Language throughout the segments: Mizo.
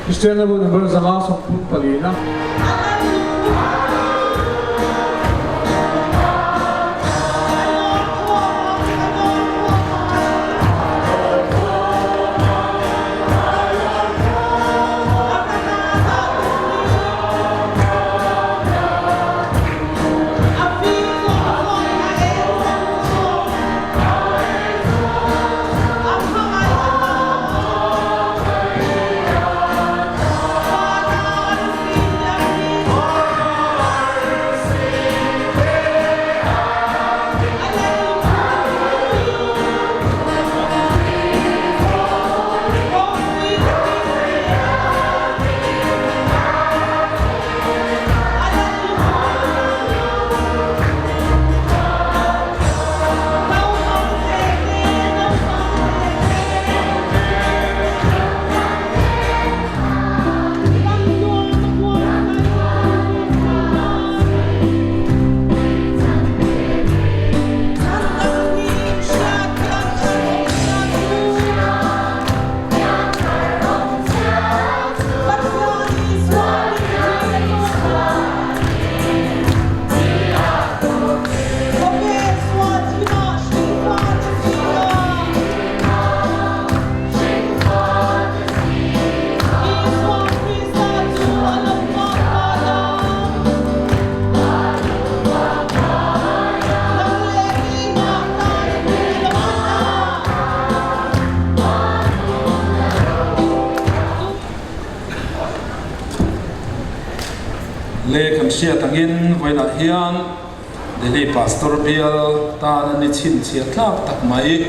Kristianna bu number 534 na. Le kan hriat angin vawiinah hian Delhi Pastor bial tan a ni chhinchhiah tlak tak mai.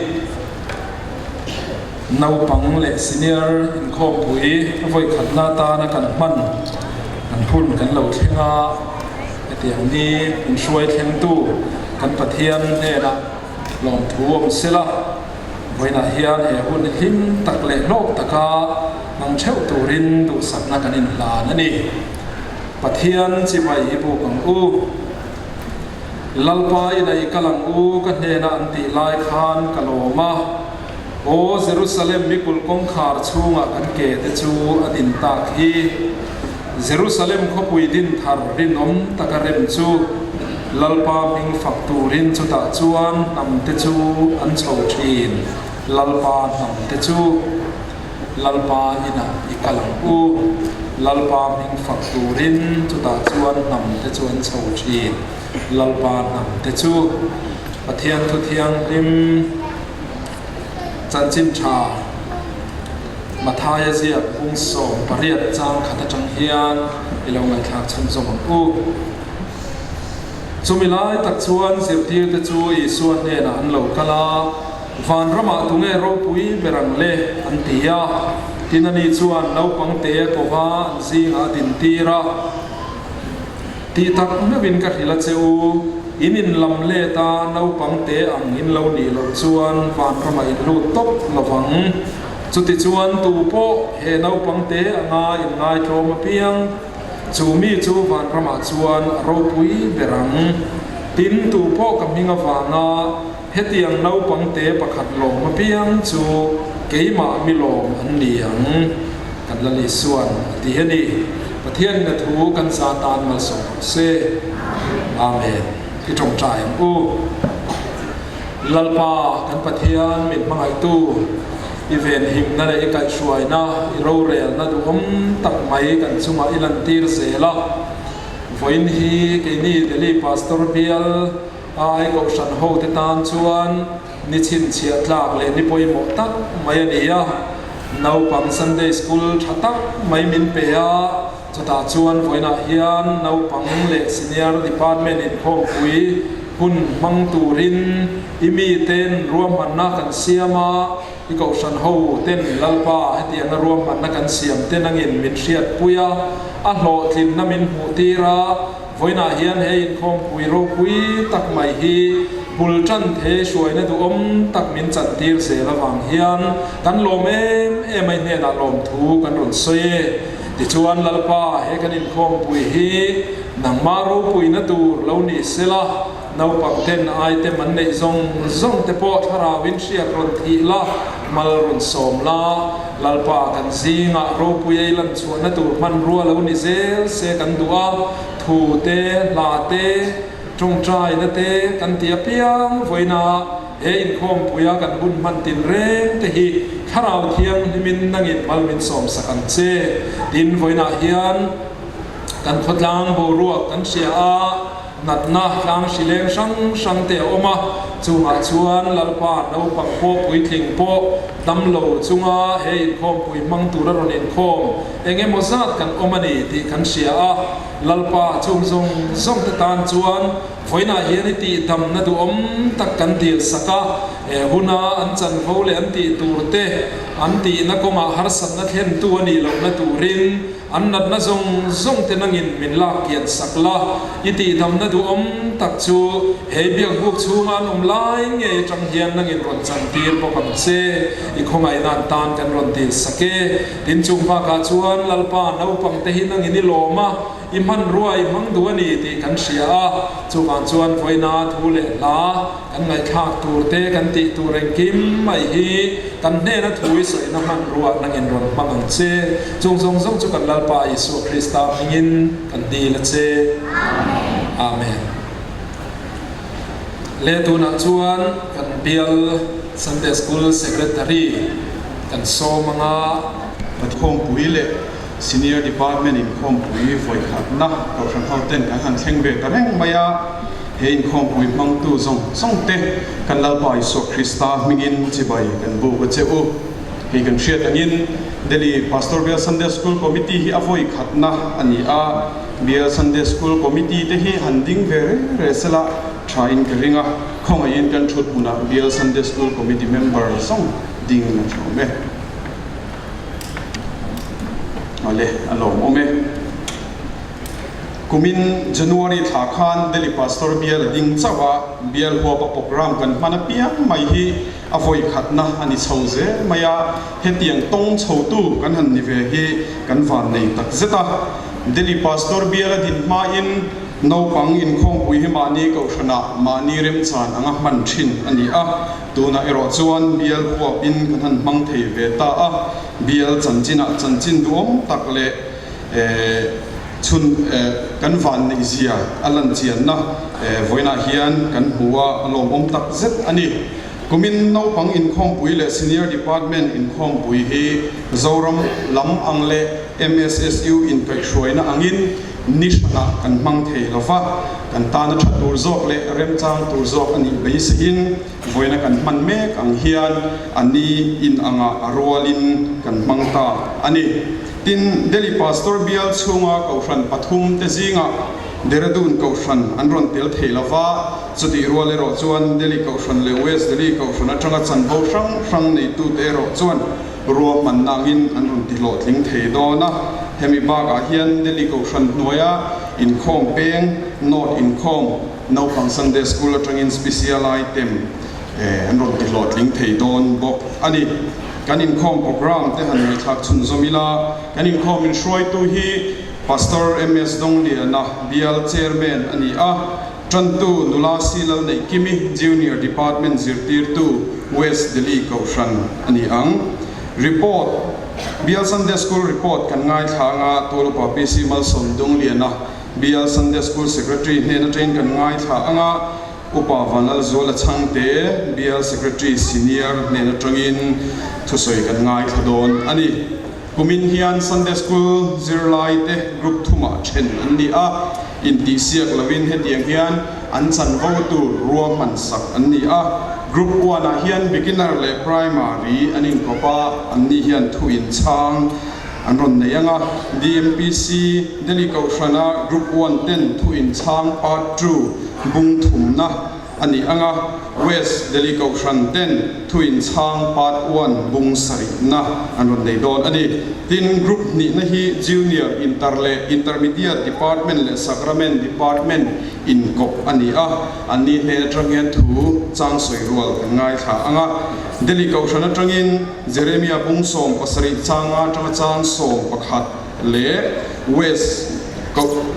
Naupang leh senior inkhawmpui a vawikhatna atana kan hman kan hun kan lo thleng a, hetiang ni min hruai thlengtu kan Pathian hnenah lawmthu awm sela, vawiinah hian he hun hlim tak leh hlawk taka hmang theuh turin duhsakna kan inhlan a ni. Pathian chibai hi buk ang u. Lalpa ina i kal ang u ka hnena an tih lai khan ka lawm a, Aw Jerusalem mikul kawngkhar chhungah kan ke te chu a din tak hi. Jerusalem khawpui din thar rinawm taka rem chu Lalpa hming fak turin chutah chuan hnam te chu an chho thin, Lalpa hnam te chu. Lalpa inah i kal ang u. Lalpa hming fak turin chutah chuan hnam te chu an chho thin. Lalpa hnam te chu Pathian Thu Thianghlim chanchin tha Mathaia ziak bung 18 chang khat atang hian i lo ngaihthlak chhunzawm ang u. Chumi lai tak chuan zirtirte chu Isua hnenah an lo kal a. Vanramah tunge ropui ber ang le? an ti a. Tin ani chuan naupang te a kova an zingah a dintir a. Tih tak meuhin ka hrilh a che u, in inlam let a naupang te ang in lo nih loh chuan vanramah in lut tawp lovang. Chutichuan tu pawh he naupang te anga inngai tlawm apiang, chu mi chu vanramah chuan a ropui ber ang. Tin tu pawh ka hming avanga Hetiang naupang te pakhat lawm apiang chu keimah mi lawm an ni ang, kan la Lisuan a ti a ni. Pathian na thu kan za tan malsawm rawh se. Amen. I tawngtai ang u. Lalpa kan Pathian min hmangaihtu, i venhimna leh i kaihhruaina, i rorelna duhawm tak mai kan chungah i lantir zel a. Vawiin hi keini Delhi Pastor bial, Ai Kohhran hote tan chuan ni chhinchhiah tlak leh ni pawimawh tak mai a ni a. Naupang Sunday School tha tak mai min pe a, chutah chuan vawiinah hian naupang leh senior department inkhawmpui hun hmang turin i miten ruahmanna kan siam a, i Kohhran hoten Lalpa hetianga ruahmanna kan siam te nangin min hriatpui a, a hlawhtlinna min hmuhtir a. Vawiinah hian he inkhawmpui ropui tak mai hi bul tan thei hruaina duhawm tak min chantir zel avang hian kan lawm em em a, i hnenah lawmthu kan rawn sawi e. Tichuan Lalpa, he kan inkhawmpui hi nangmah ropuina tur lo ni sela, naupang ten item an neih zawng zawng te pawh thlarauin hriat rawn thih la, mal rawn sawm la. Lalpa kan zingah ropui ei lan chhuahna tur hmanrua lo ni zel se kan duh a, thu te, hla te, tawngtaina te kan ti apiang vawiina he inkhawmpuia kan hun hman tinreng te hi Thlarau Thianghlimin nangin mal min sawmsak ang che. Tin, vawiinah hian kan khawtlang boruak kan hria a, Natna tlang hrileng hrang hrang te a awm a, chungah chuan Lalpa naupang pawh puitling pawh damlo chunga he inkhawmpui hmang tura rawn inkhawm eng emaw zat kan awm a ni tih kan hria a. Lalpa chung zawng zawng te tan chuan vawiinah hian i tihdamna duhawm tak kan dil sak a, he huna an chanvo leh an tih tur te an tihna kawngah harsatna thlentu a nih lohna turin An natna zawng zawng te nangin min lak kian sak la, i tihdamna duhawm tak chu he biakbuk chhunga an awm lai ngei atang hian nangin rawn chantir bawk ang che, i khawngaihna an tan kan rawn dil sak e. Tin chung bakah chuan Lalpa naupang te hi nangin i lawm a, i hmanrua i hmang duh a ni tih kan hria a, chuvang chuan vawiina thu leh hla Kan ngaihthlak tur te kan tih tur engkim mai hi kan hnena thu i sawina hmanruah nangin rawn hmang ang che. Chung zawng zawng chu kan Lalpa Isua Krista hmingin kan dil a che. Amen. Le tunah chuan kan bial Sunday School Secretary kan sawm anga. Patkhawmpui leh Senior Department inkhawmpui vawikhatna Kohhran hoten kan han thleng ve ta reng mai a. He inkhawmpui hmangtu zawng zawng te kan Lalpa Isua Krista hmingin chibai kan buk a che u. Hei kan hriat angin Delhi Pastor Bial Sunday School Committee hi a vawi khatna a ni a, Bial Sunday School Committee te hi han ding ve reng reng sela tha in ka ring a, khawngaihin kan thut hmunah Bial Sunday School Committee member zawng ding a tha awm e. Ale, a lawmawm e. Kumin January thla khan Delhi Pastor bial a ding chauh a, bial huapa programme kan hman apiang mai hi a vawi khatna a ni chho zel mai a, hetiang tawng chhotu kan han ni ve hi kan van nei tak zet a. Delhi Pastor bial a din hmain naupang inkhawmpui hi mahni kohhranah mahni remchan anga hman thin a ni a, tunah erawh chuan bial huapin kan han hmang thei ve ta a, bial chanchinah chanchin duhawm tak leh Chhun kan van neih zia a lan chianna vawiinah hian kan hmu a, a lawmawm tak zet a ni. Kumin naupang inkhawmpui leh Senior Department inkhawmpui hi Zoram lam ang leh MSSU inkaihhruaina angin ni hranah kan hmang thei lo va, kan tana tha tur zawk leh remchang tur zawk a nih beiseiin vawiina kan hman mek ang hian a ni inangah a rualin kan hmang ta a ni. Tin, Delhi Pastor bial chhunga Kohhran pathum te zingah Dehradun Kohhran an rawn tel thei lo va, chutih rual erawh chuan Delhi Kohhran leh West Delhi Kohhran atanga chanvo hrang hrang neitute erawh chuan ruahmanna angin an rawn tihlawhtling thei dawn a. Hemi bakah hian Delhi Kohhran hnuaia inkhawm peng, North inkhawm, naupang Sunday School atangin Special Item an rawn tihlawhtling thei dawn bawk a ni. Kan inkhawm programme te han ngaihthlak chhunzawm ila, kan inkhawm in hruaitu hi Pastor MS Dongliana, Bial Chairman a ni a, Tantu Nula Si Lalneihkimi, Junior Department zirtirtu, West Delhi Kohhran a ni ang. Report, Bial Sunday School report kan ngaithla anga Tualupa PC Malsawm Dongliana, Bial Sunday School Secretary hnen atangin kan ngaithla anga, Upa Vanlalzuala Chhangte, Bial Secretary Senior hnen atangin thusawi kan ngaithla dawn a ni. Kumin hian Sunday School zirlaite group thumah then an ni a, intihsiak loin hetiang hian an chanvo tur ruahman sak an ni a. Group one ah hian Beginner leh Primary an inkawp a, anni hian thu inchhang an rawn nei ang a. DMPC, Delhi Kohhrana Group one ten thu inchhang Part two bung thumna a ni ang a, West Delhi Kohhran ten thu inchhang Part one bung sarihna an rawn nei dawn a ni. Tin, Group hnihna hi Junior, Inter leh Intermediate Department leh Sacrament Department inkawp a ni a, anni hnen atang hian thu chang sawi rual kan ngaithla ang a. Delhi Kohhran atangin Jeremia bung 17 changa atanga chang 11 leh West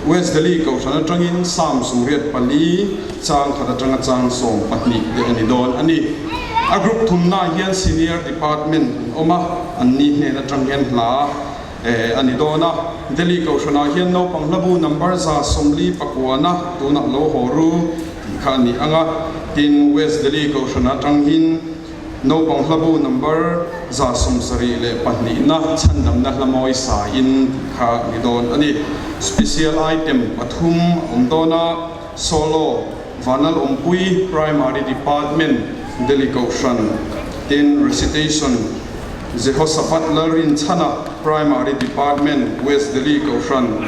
West Delhi Kohhran atangin Psalm 84 chang khat atanga chang 12 te a ni dawn a ni. A group thumnaah hian Senior Department an awm a, anni hnen atang hian hla a ni dawn a. Delhi Kohhranah hian naupang hlabu number 49 tunah lo haw ru tih kha a ni ang a. Tin, West Delhi Kohhran atang hin naupang hlabu number 72na chhandamna hla mawi saiin tih kha a ni dawn a ni. Special item pathum a awm dawn a, Solo, Vanal Awmpui Primary Department, Delhi Kohhran, tin Recitation, Jehoshaphat Lalrinchhana Primary Department, West Delhi Kohhran,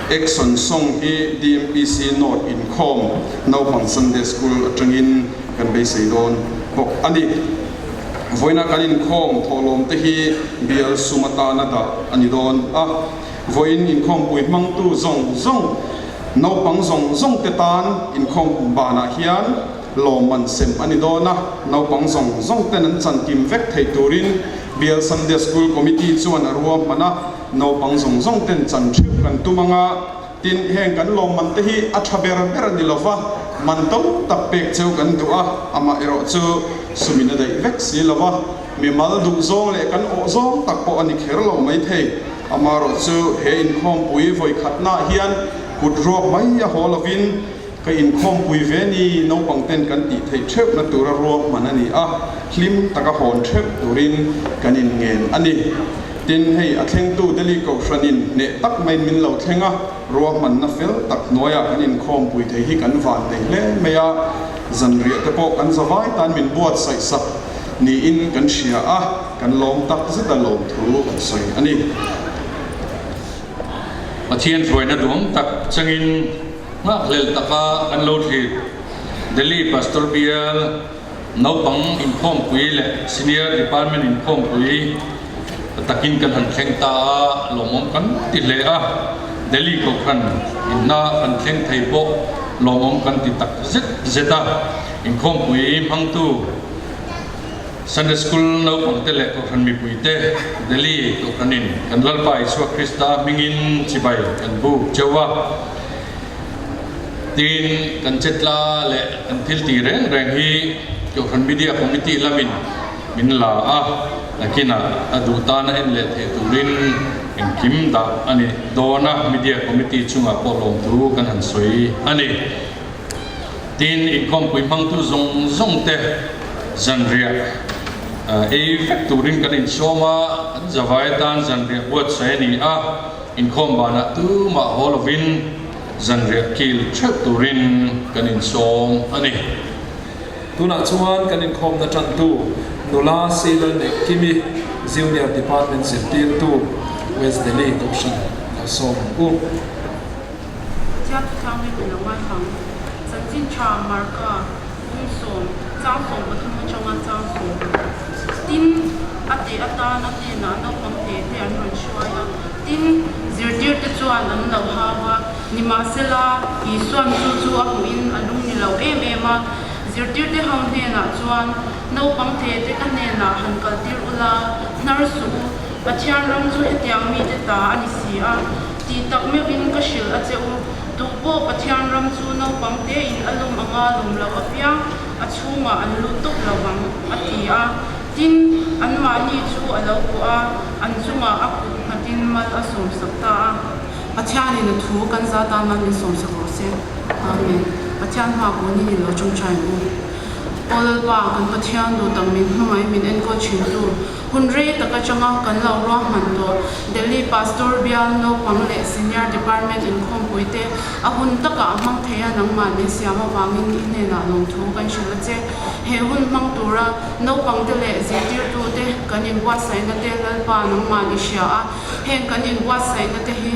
Action Song hi DMPC North inkhawm naupang Sunday School atangin kan beisei dawn bawk a ni. Vawiina kan inkhawm thawhlawm te hi bial sum atana dah a ni dawn a. Vawiin inkhawmpui hmangtu zawng zawng Naupang zawng zawng te tan inkhawm banah hian lawmman sem a ni dawn a, naupang zawng zawng ten an chankim vek theih turin Bial Sunday School Committee chuan a ruahman a, naupang zawng zawng ten chan theuh kan tum ang a, tin heng kan lawmman te hi a tha ber ber a ni lova, man to tak pek cheu kan duh a, amah erawh chu sumin a daih vek si lova, mimal duh zawng leh kan awh zawng tak pawh a ni kher lo maithei. Amaherawhchu he inkhawmpui vawikhatnaah hian kut ruak mai a haw lovin ka inkhawmpui ve ni naupang ten kan tih theih theuhna tura ruahman a ni a, hlim taka hawn theuh turin kan inngen a ni. Tin, hei a thlengtu Delhi Kohhranin hneh tak maiin min lo thleng a, ruahmanna fel tak hnuaiah kan inkhawmpui thei hi kan van nei hle mai a, zanriah te pawh kan zavai tan min buatsaih sak niin kan hria a. Kan lawm tak zet a lawm thu kan sawi a ni. Pathian hruaina duang tak changin nghakhlel taka kan lo thlir. Delhi Pastor Bial naupang inkhawmpui leh Senior Department inkhawmpui takin kan han thleng ta a, lawmawm kan ti hle a. Delhi Kohhran inna kan thleng thei pawh lawmawm kan ti tak zet zet a. Inkhawmpui hmangtu. Sunday School naupangte leh Kohhran mipuite Delhi Kohhranin kan Lalpa Isua Krista hmingin chibai kan buk cheu a. Tin, kan chetla leh kan thil tih reng reng hi Kohhran Media Committee lamin min la a, nakinah a duh tana en leh theih turin engkim dah a ni dawn a, Media Committee chungah pawh lawmthu kan han sawi a ni. Tin, inkhawmpui hmangtu zawng zawng te zanriah ei vek turin kan insawm a, kan zavai atan zanriah buatsaih a ni a, inkhawm banah tumah haw lovin zanriah kil theuh turin kan insawm a ni. Tunah chuan kan inkhawmna tantu nula Sailor Neihkimi, Junior Department zirtirtu, West Delhi Kohhran lo sawm ang u. Pathian thuthlang hi min lo ngaithlang. Chanchin tha Marka bung sawm, chang 13 atanga chang sawm. Tin, a teh atan a hnenah naupang te te an rawn hruai a. Tin, zirtirte chuan an lo hau a. Nimahsela, Isuan chu chu a hmuhin a lung ni lo em em a. Zirtirte ho hnenah chuan, Naupang te te ka hnenah han kaltir ula, hnar suh u. Pathian ram chu hetiang mite ta a ni si a. Tih tak meuhin ka hrilh a che u, duh pawh Pathian ram chu naupang tein a lawm anga lawm loh apiang a chhungah an lut tawp lo vang, a ti a. Tin, anmahni chu a lo pawh a, an chungah a kut nghatin mal a sawmsak ta a. Pathianin a thu kan za tan mal min sawmsak rawh se. Amen. Pathian hma kunin in lo tawngtai ang u. Aw Lalpa, kan Pathian duh tak min hmangaih min enkawl thintu, Hun rei tak atanga kan lo ruahman tawh Delhi Pastor Bial naupang leh Senior Department inkhawmpui te a hun takah a hmang thei a nangmah min siam avangin i hnenah lawmthu kan hrilh a che. He hun hmang tura naupang te leh zirtirtu te kan inbuatsaihna te Lalpa nangmah ni hria a, heng kan inbuatsaihna te hi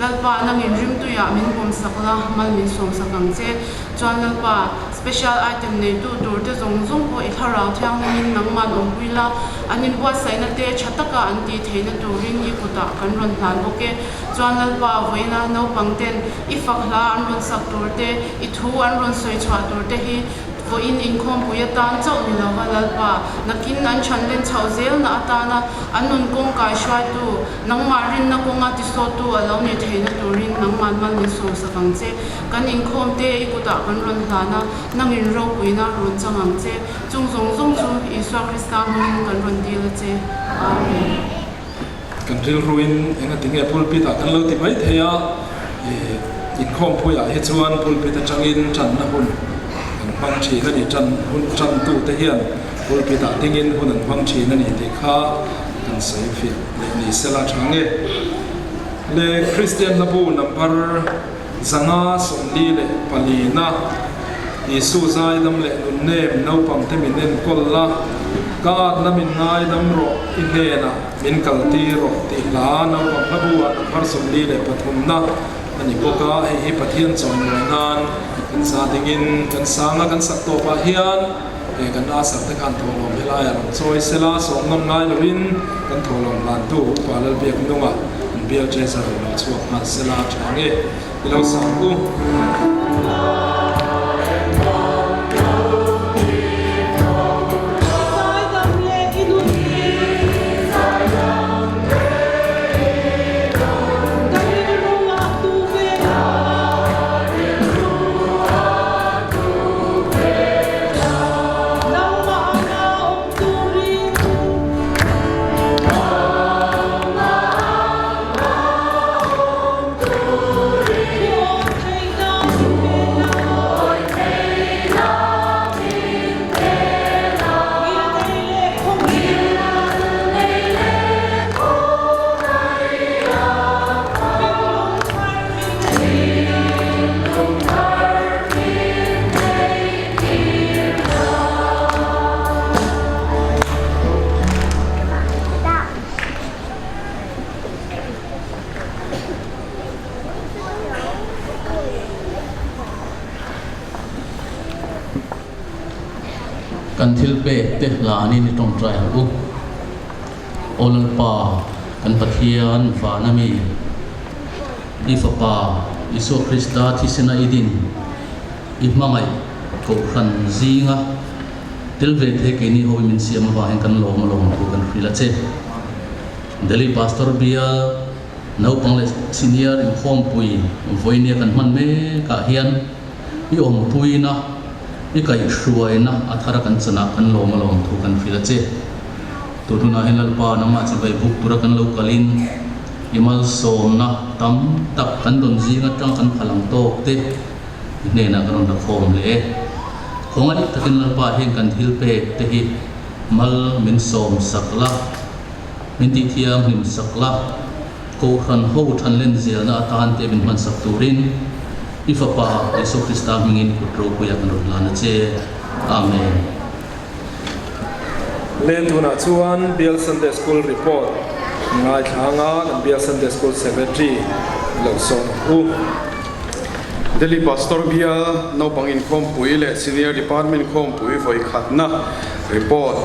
Lalpa nangin rimtuiah min pawmsak la, mal min sawmsak ang che. Chuan Lalpa, Special item neitu tur te zawng zawng pawh i thlarau thianghlimin nangman awmpui la, an inbuatsaihna te tha taka an tih theihna turin i kutah kan rawn hlan bawk e. Chuan Lalpa, vawiina naupang ten i fak hla an rawn sak tur te, i thu an rawn sawi chhuah tur te hi Vawiin inkhawmpui atan chauh ni lova Lalpa, nakin an chhanlen chhoh zelna atana an nun kawng kaihruaitu, nangmah rinna kawnga tisawtu a lo nih theihna turin nangmah mal min sawmsak ang che. Kan inkhawmte i kutah kan rawn hlan a, nangin ropuina rawn chang ang che. Chung zawng zawng chu Isua Krista hmangin kan rawn dil a che. Amen. Kan rilruin eng a ti nge pulpit ah kan lo ti mai thei a, inkhawmpuiah hi chuan pulpit atangin tanna hun kan hmang thin a ni, tan hun tantute hian pulpit ah dingin hun an hmang thin a ni tih kha kan sawi fiah leh ni sela tha nge. Le Kristian hlabu number 544 na Isu zaidam leh nunnem naupangte min enkawl la, ka atna min ngaidam rawh i hnenah min kaltir rawh tih hla naupang hlabu ah number 43 na a ni bawk a, hei hi Pathian chawimawi nan kan za dingin kan sang a, kan sak tawpah hian he kan asa te khan thawhlawm helai a rawn chawi sela, sawm ngam ngai lovin kan thawhlawm hlantu Upa Lalbiak Nunga an bial treasurer lo chhuak nghal sela tha nge i lo sang u. Kan thil pek te hlanin i tawngtai ang u. Aw Lalpa, kan Pathian vana mi, i Fapa Isua Krista thisena i din, I hmangaih kohhran zinga tel ve thei keini ho hi min siam avangin kan lawm alawm thu kan hrilh a che. Delhi Pastor Bial naupang leh senior inkhawmpui vawinia kan hman mekah hian i awmpuina, i kaihhruaina a thara kan chanah kan lawm alawm thu kan hrilh a che. Tun hunah hian Lalpa nangmah chibai buk tura kan lo kalin i malsawmna tam tak kan dawn zing atang kan phal ang tawk te, I hnenah kan rawn la khawm leh e. Khawngaih takin Lalpa hian kan thil pek te hi mal min sawm sak la, min tih thianghlim sak la, Kohhran ho than len zelna atan te min hman sak turin I Fapa Isua Krista hmingin kut ropuia kan rawn hlan a che. Amen. Len tunah chuan Bial Sunday School report ngaithla anga kan Bial Sunday School Secretary lo sawn ang u. Delhi Pastor Bial naupang inkhawmpui leh Senior Department khawmpui vawi khatna report.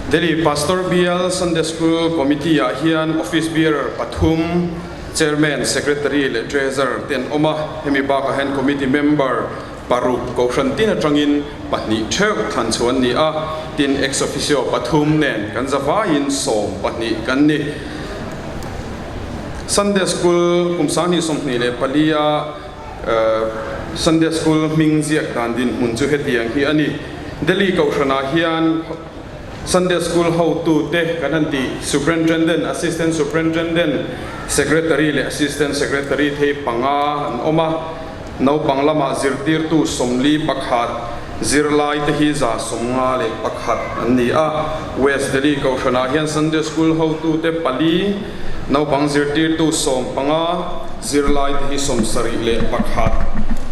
Delhi Pastor Bial Sunday School Committee ah hian Office Bearer pathum, Chairman, Secretary leh Treasurer te an awm a, hemi bakah hian Committee Member Paruk kohhran tin atangin pahnih theuh thlan chhuah an ni a, tin ex officio pathum nen kan zavaiin 12 kan ni. Sunday School kum 2024 a Sunday School hming ziak dan dinhmun chu hetiang hi a ni. Delhi kohhranah hian Sunday School hotute kan han tih Superintendent, Assistant Superintendent, Secretary leh Assistant Secretary thei panga an awm a. Naupang lamah zirtirtu 41, zirlaite hi 151 an ni a. West Delhi Kohhranah hian Sunday School hotute pali, naupang zirtirtu 15, zirlaite hi 71.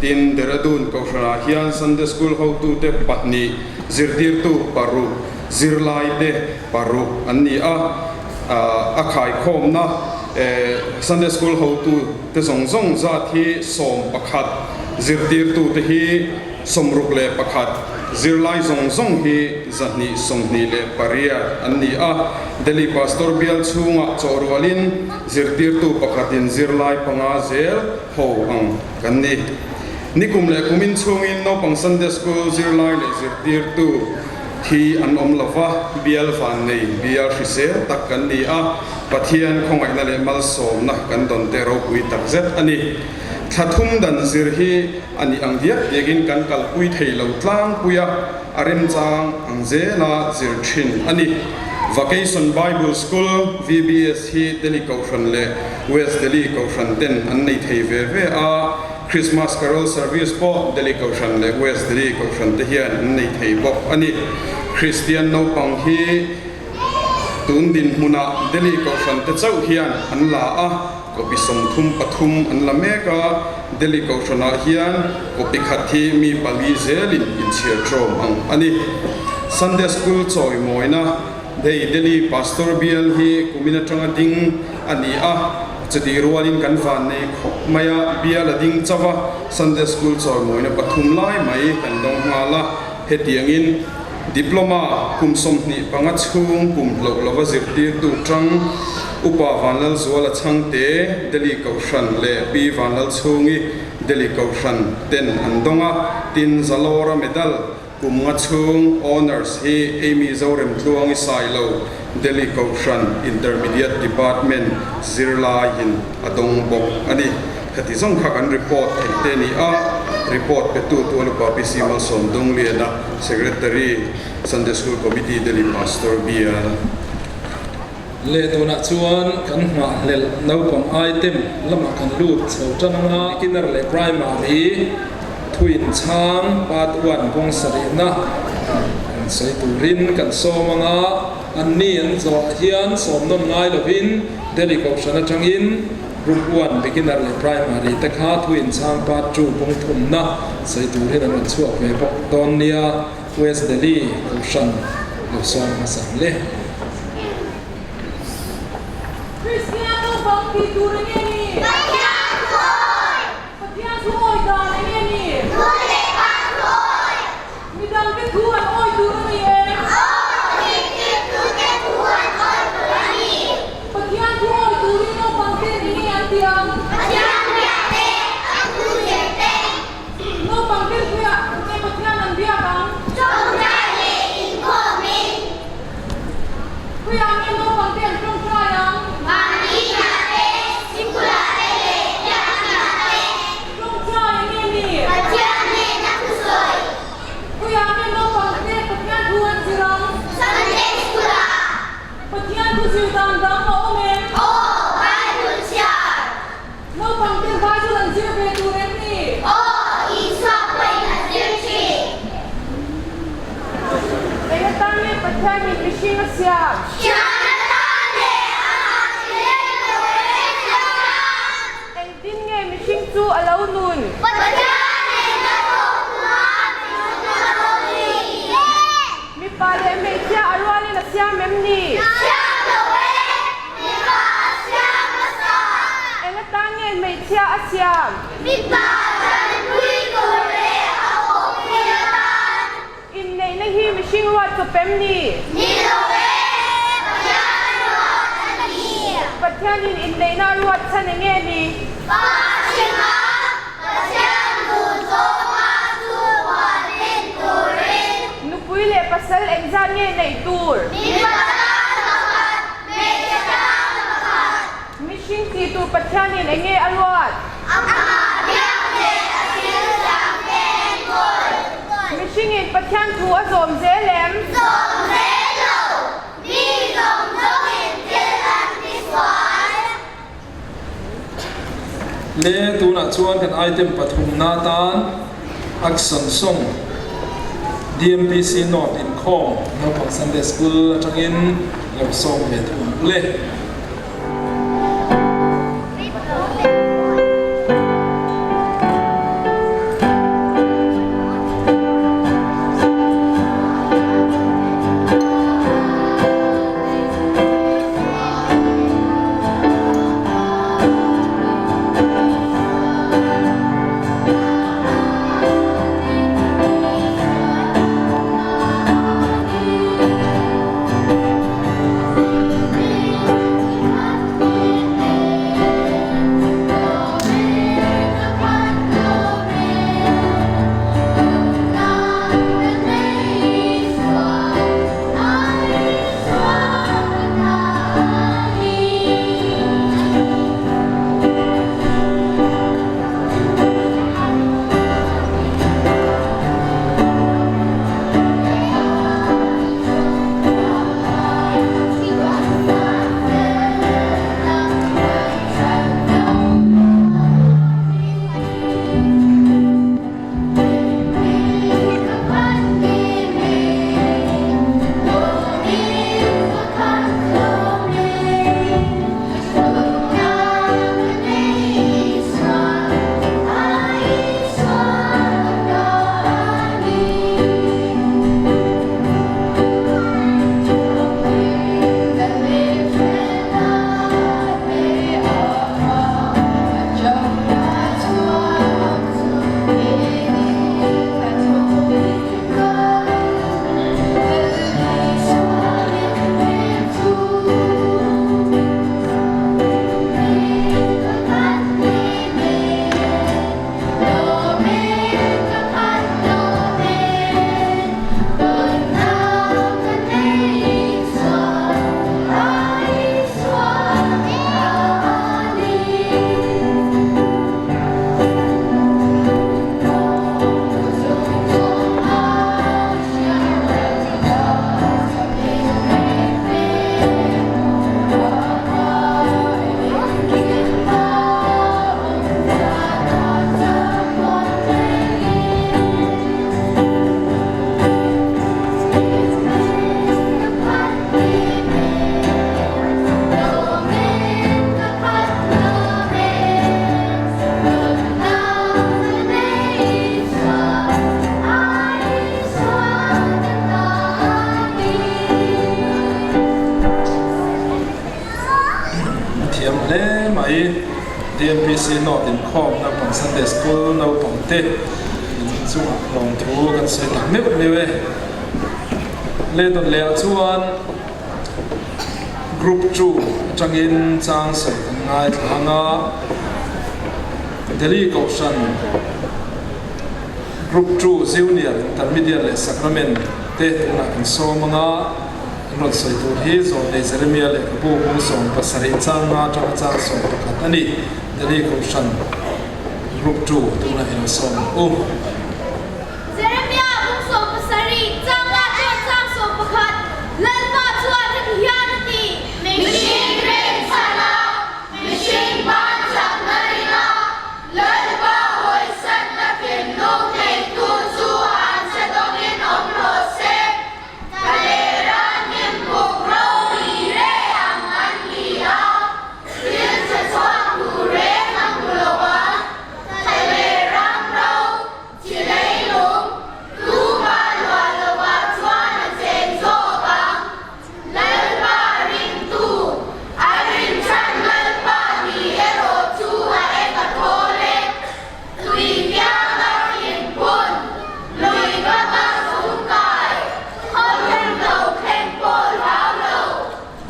Tin, Dehradun Kohhranah hian Sunday School hotute pahnih, zirtirtu paruk, zirlaite paruk an ni a. A khaikhawmna Sunday School hotu. Te zawng zawng zat hi 11, zirtirtute hi 61, zirlai zawng zawng hi 228 an ni a. Delhi Pastor bial chhungah chawhrualin zirtirtu pakhatin zirlai panga zel ho ang kan ni. Nikum leh kumin chhungin naupang Sunday School zirlai leh zirtirtu thi an awm lo va, bial vannei, bial hrisel tak kan ni a, Pathian khawngaihna leh malsawmna kan dawn te ropui takzet a ni. Thla thum dan zir hi a nih ang diak diakin kan kalpui thei lo tlangpui a, a remchang ang zela zir thin a ni. Vacation Bible School, VBS, hi Delhi Kohhran leh West Delhi Kohhran ten an nei thei ve ve a, Christmas Carol Service pawh Delhi Kohhran leh West Delhi Kohhran te hian an nei thei bawk a ni. Kristian naupang hi tun dinhmunah Delhi Kohhran te chauh hian an la a, Copy 33 an la mek a, Delhi Kohhranah hian copy khat hi mi pali zelin inchhiar ṭawm ang a ni. Sunday School chawimawina hei Delhi Pastor bial hi kumin aṭanga ding a ni a, chutih rualin kan vannei khawp mai a, bial a ding chauh a, Sunday School chawimawina pathum lai mai kan dawng nghal a, hetiangin Diploma kum 25 chhung kum hloh lova zirtirtu tang Upa Vanlalzuala Chhangte, Delhi Kohhran leh Pi Vanlalchhungi, Delhi Kohhran ten an dawng a, tin Zalawra Medal kum nga chhung Honours hi Amy Zoremtluangi Sailo, Delhi Kohhran Intermediate Department zirlaiin a dawng bawk a ni. Khati zawng kha kan report theih te a ni a, report petu Tualupa PC Malsawm Dungliana, Secretary, Sunday School Committee, Delhi Pastor Bial. Leh tunah chuan kan nghahhlelh naupang item lamah kan lut chho tan ang a, beginner leh primary thuin chhang part one kawng sarihna kan sawi turin kan sawm ang a, anni an zawhah hian sawm nawn ngai lovin Delhi Kohhran atangin Group one beginner leh primary te kha thu inchhang part two kawng thumna sawi turin an rawn chhuak ve bawk dawn nia, West Delhi Kohhran lo sawm hmasa ang le. Kristian naupang tih tur enge ni? Pathian thu awi! Pathian thu awi dan enge ni? Thu leh pa thu awi! Midangte thu an awi tur a ni em? Aw, zirtirtute thu an awi tur a ni. Pathian thu awi turin naupang ten enge an ti ang? Pathian biak te, an thu zir te. Naupang ten puiah nge Pathian an biak ang? Tawngtai leh inkhawmin. Puiah nge naupang te an tawngtai ang? Mahni hna te, sikula te leh biak hna te. Tawngtai enge ni? Pathian hnena thusawi. Puiah nge naupang te Pathian thu an zir ang? Sunday School ah. Pathian thu zir dan dang a awm em? Aw, Bible chhiar. Naupang te Bible an zir ve tur em ni? Aw, Isua pawhin a zir thin. Eng atan nge Pathian in mihring a siam? Thian atan leh amah tileng turin a siam. Engtin nge mihring chu a lo nun? Pathian in a thawk hma mihring a lo ni. Mipa leh hmeichhia a rualin a siam em ni? Siam lo e, mipa a siam hmasa. Eng atan nge hmeichhia a siam? Mipa tanpui tur leh a awhpui atan. Inneihna hi mihring ruat chawp em ni? Ni lo e, Pathian ruat a ni. Pathianin inneihna a ruat chhan eng nge ni? Pa hringa Pathian duh zawnga chu huan en turin. Nupui leh pasal engzat nge neih tur? Mipa tan pakhat, hmeichhe tan pakhat. Mihring tih tur Pathianin eng nge a ruat? Amah biak leh a thil siam te enkawl. Mihringin Pathian thu a zawm zel em? Zawm zel lo, mi zawng zawngin thil an ti sual. Le tunah chuan kan item pathumna atan Action Song DMPC North inkhawm naupang Sunday School atangin lo sawm ve thung ang le. hle mai. DMPC North inkhawm naupang Sunday School naupang te in chungah lawmthu kan sawi tak meuh meuh e. Leh dawn leh ah chuan Group 2 atangin chang sawi kan ngaithla ang a, Delhi Kohhran Group 2 Junior, Intermediate leh Sacrament te tunah kan sawm ang a. An rawn sawi tur hi Zawlnei Jeremia lehkhabu hmung 17 chang nga atanga chang 11 a ni. Delhi Kohhran Group 2 tunah i lo sawm ang u. Jeremia hmung 17 chang nga atanga chang 11, Lalpa chuan heti hian a ti. Mihring rinchhan a, mihring ban chakna ring a, Lalpa hawisanna thinlung neitu chu an che dawngin awm rawh se. Thalera hnimbuk ro ri re ang an ni a, thil che chhuak tur reng a hmu lo a, Thalera ro, chi leilung, tuma luah lovah chuan a cheng zawk ang. Lalpa ringtu, a rinchhan Lalpa ni erawh chu a eng a thawl e. Tui kianga thingphun, lui kama zungkai, khawlum lo thleng pawh hlau lo,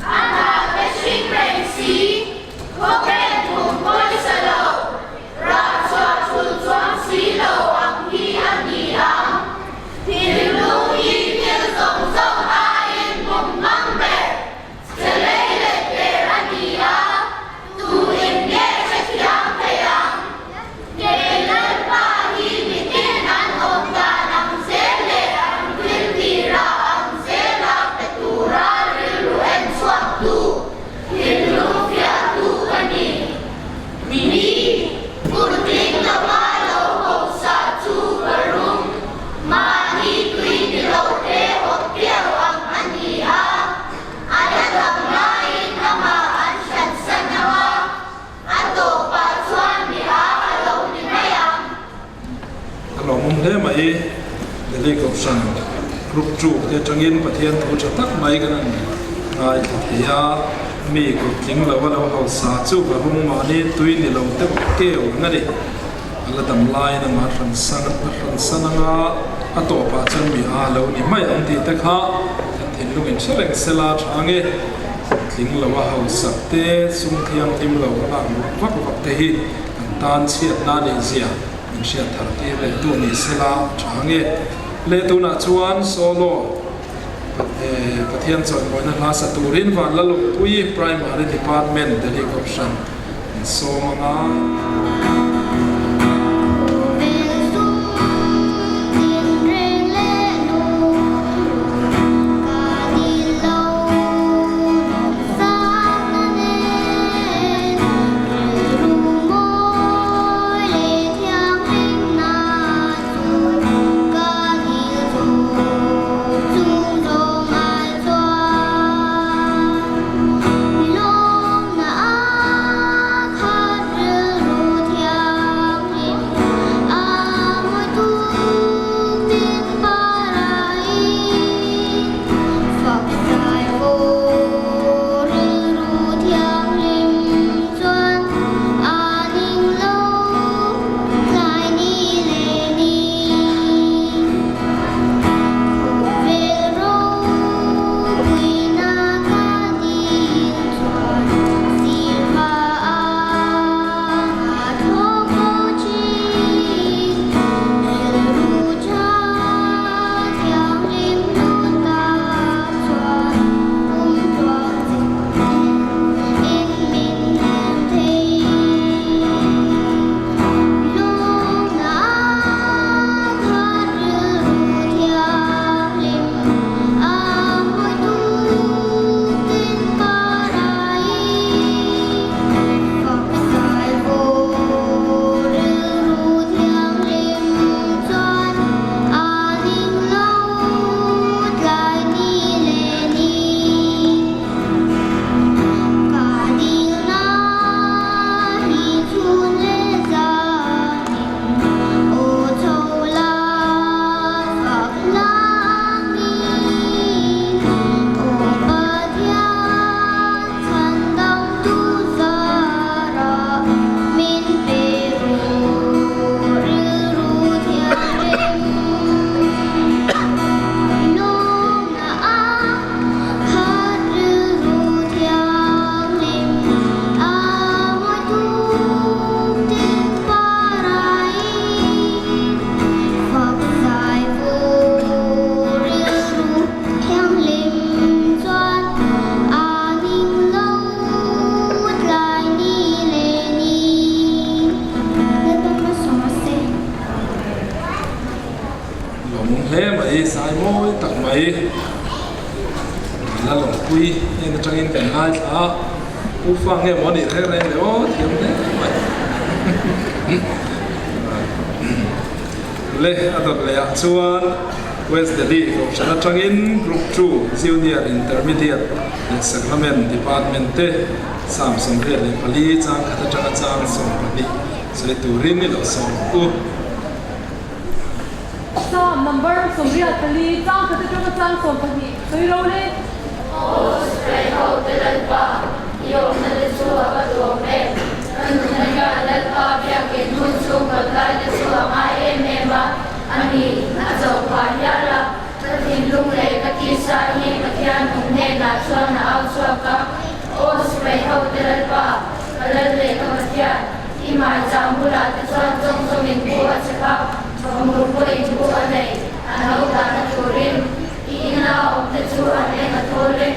a hnah te hring reng si, khawvel thum pawisa lo, rah chhuah thul chuang si lo ang hi a ni ang. Thinlung hi thil zawng zawng aiin bum hmang ber, che lei let ber a ni a, tu in nge hrethiam thei ang? Kei Lalpa hi mitin an awm dan ang zel leh an thil tira ang zela pe tura rilru en chhuaktu, thinlung fiahtu ka ni. Mi kutling lova lo hausa chu ka rum, mahni tui ni lo te awp piau ang a ni a, a la dam laiin amah an hransan ang a. A tawpah chuan mi a a lo ni mai ang. A lawmawm hle mai. Delhi Kohhran Group 2 te atangin Pathian thu tha tak mai kan han ngaithla thei a. Mi kut tling lo a lo hausa chu va rung mahni tui ni lo deuh keu ang a ni. A la dam laiin amah hran san a hran san ang a, a tawpah chuan mi a lo ni mai ang tih te kha kan thinlung in hre reng sela tha ang e. Tling lo a hausak te, sum thianghlim lo a lak luah vak vak te hi kan tan chhiatna nih zia min hriat thar tir leh tu ni sela tha ang e. Leh tunah chuan solo Pathian chawimawi hla sa turin Vanlalawmpuii Primary Department Delhi Kohhran an sawm ang a. mai. Lalawmpui hnen atangin kan ngaithla a, U fa nge maw nih reng reng le aw, thiam hle mai. Le a dawt leh ah chuan West Delhi Kohhran atangin Group Two Junior Intermediate leh Sacrament Department te Psalm 84 chang khat atanga chang 12 sawi turin i lo sawm ang u. Psalm number 84 chang khat atanga chang 12 sawi ro le. Aw Sipai hote Lalpa, i awmna te chu a va duhawm em? Ka nunna hian Lalpa biakin hmun chhung kawt lai te chu a ngai em em a, a ni, a chauh phah hial a. Ka thinlung leh ka tisa hi Pathian nung hnenah chuan a au chhuak a, Aw Sipai hote Lalpa, ka Lal leh ka Pathian, i hmaichang bulah te chuan chawng chawngin bu a chhep a, chawhmur pawhin bu a nei, a no dahna turin. I ina awmte chu an eng a thawl e,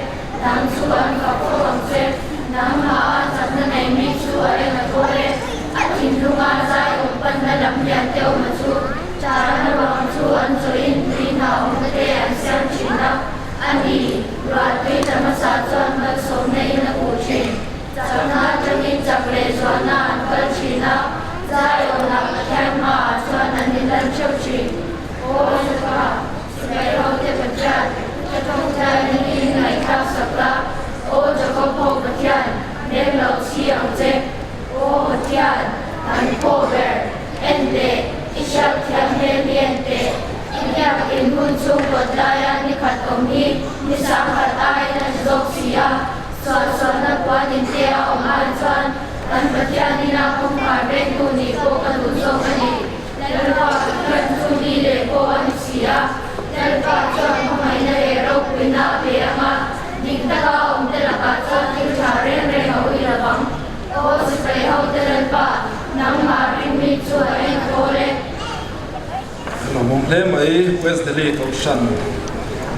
nang chu an fak fo ang che. Nangmah a chakna nei mi chu a eng a thawl e, a thinlunga zai awm panna lam lian te awma chu chahna ruang chu an chawhin tui hna awmna te an siam thin a, a ni, ruah tui tla hmasa chuan malsawmna in a kuh thin. Chakna atangin chak leh zuahna an kal thin a, zai awnah Pathian hmaah chuan an inlan theuh thin. Aw Lalpa, Sipai hote Pathian, ka tawngtaina hi ngaihthlak sak la, Aw Jakob ho Pathian, meng lo chhi ang che. Aw Pathian, kan pawh ber, en teh, i hriat thiam hmel hi en teh. I biak in hun chhung kawt laia ni khat awm hi ni sangkhat aiin a ni zawk si a, suahsualna puan in te a awm ai chuan kan Pathian ina kawngkhar vengtu nih pawh ka duh zawk a ni. Lalpa Pathian chu ni leh pawh a ni si a, Lalpa chuan hmangaihna leh ropuina a pe ang a, dik taka awmte lakah chuan thil tha reng reng a ui lo vang. Aw sipai hote Lalpa, nangmah ring mi chu a eng a thawl e. An awmawm hle mai, West Delhi Kohhran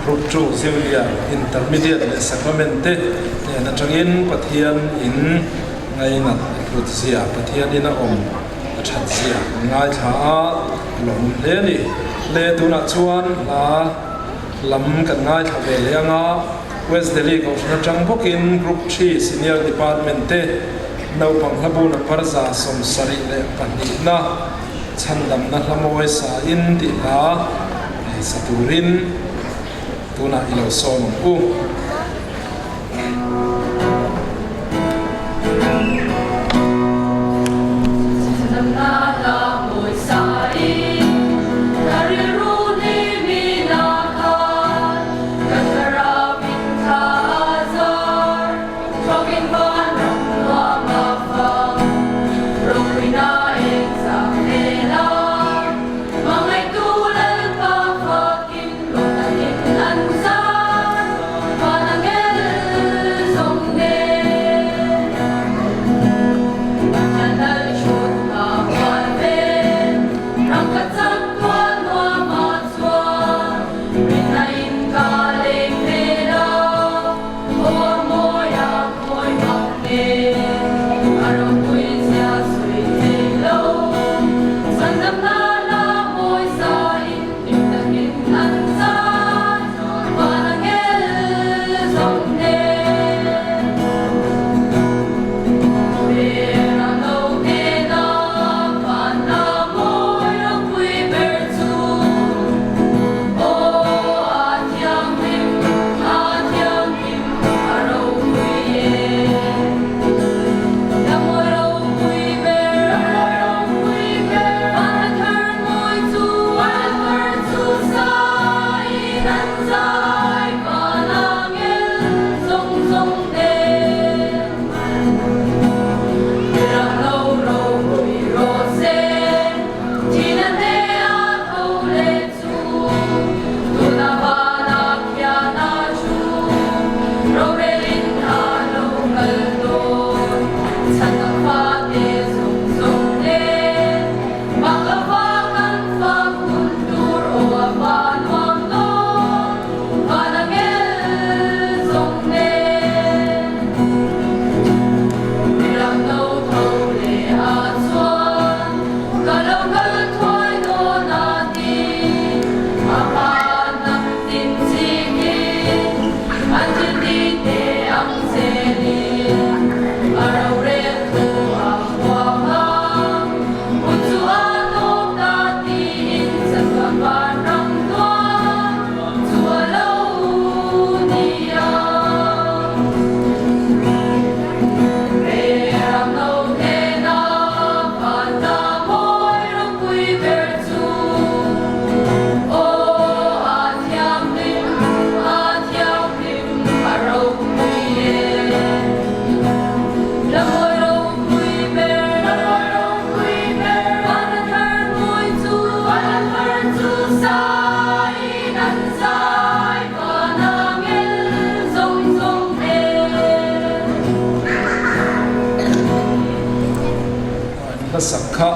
Group 2 Junior Intermediate leh Sacrament te hnen atangin Pathian in ngainat hlut zia Pathian in a awm a that zia an ngaithla a, a lawmawm hle a ni. Le tunah chuan hla lam kan ngaithla ve leh ang a, West Delhi Kohhran atang bawkin Group 3 Senior Department te naupang hlabu number 72 na chhandamna hla mawi sa in tih hla sa turin tunah i lo sawm ang u. An hla sak kha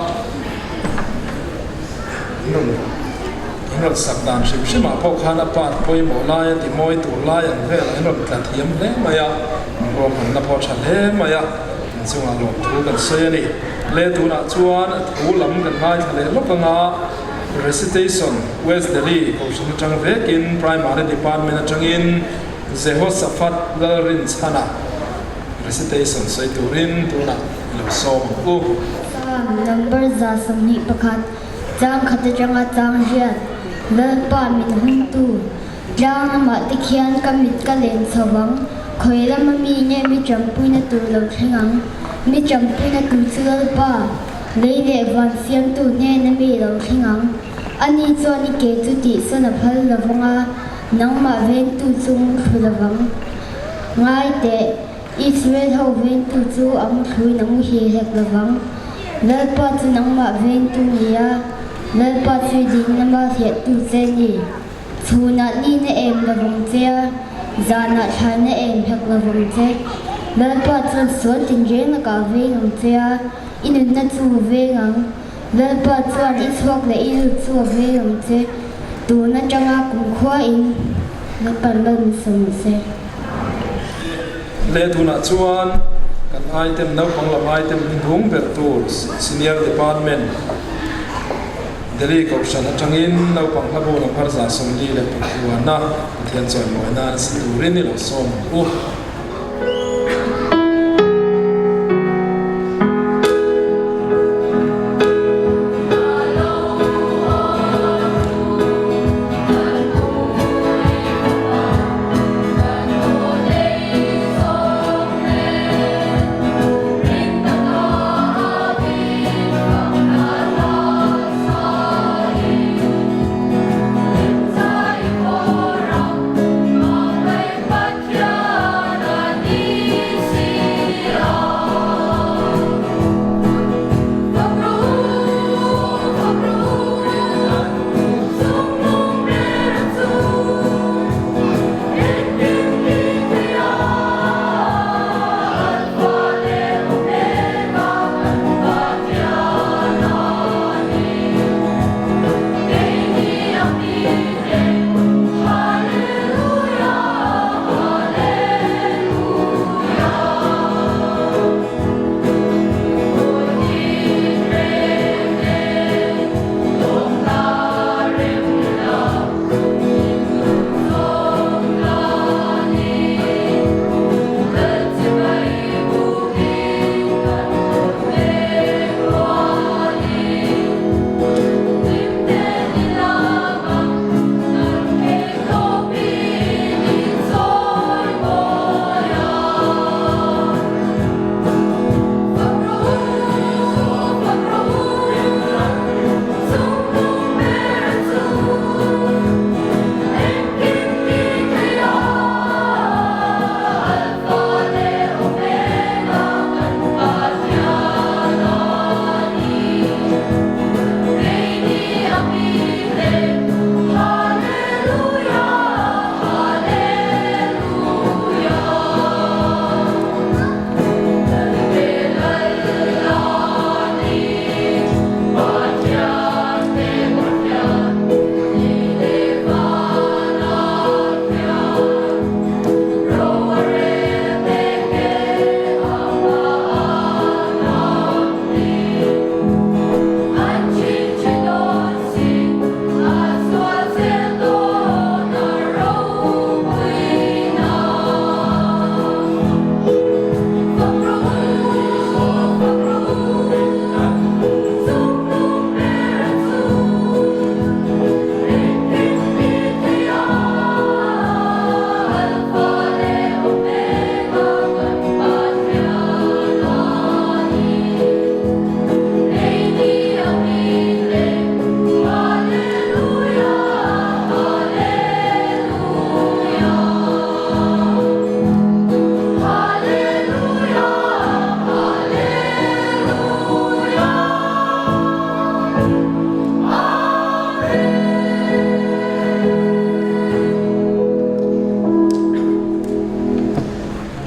an rawn an rawn sak dan hrim hrim ah pawh khan a part pawimawh lai a ti mawi tur lai ang vel an rawn tla thiam hle mai a, an ruahmanna pawh a tha hle mai a, an chungah lawmthu kan sawi a ni. Le tunah chuan a thu lam kan ngaithla leh lawk anga Recitation, West Delhi Kohhran atang vekin Primary Department atangin Jehoshaphat Lalrinchhana Recitation sawi turin tunah i lo sawm ang u. Psalm number 121, Chang khat atanga chang hian, Lalpa min hungtu, tlang lamah te khian ka mit ka len chho vang, khawi lama mi nge mi tanpuina tur lo thleng ang? Mi tanpuina tur chu Lalpa, lei leh van siamtu hnena mi lo thleng ang. Ani chuan i ke chu tihsawn a phal lo vang a, nangmah vengtu chu ngthlu lo vang. Ngai teh, Israel ho vengtu chu a ngthluin a muhil hek lo vang. Lalpa chu nangmah vengtu ni a, Lalpa chu i ding lama hliahtu che ni. Chhunah ni na em lo vang che a, zanah thlai na em hek lo vang che. Lalpa chuan sual tinreng lakah a veng ang che a, i nunna chu a veng ang. Lalpa chuan i chhuak leh i lut chu a veng ang che. Tun atanga kumkhua in Lalpa'n mal min sawm rawh se. Le tunah chuan kan item naupang lam item hi hnung ber tur Senior Department Delhi Kohhran atangin naupang hlabu number 49 Pathian chawimawi nan a si turin i lo sawm ang u.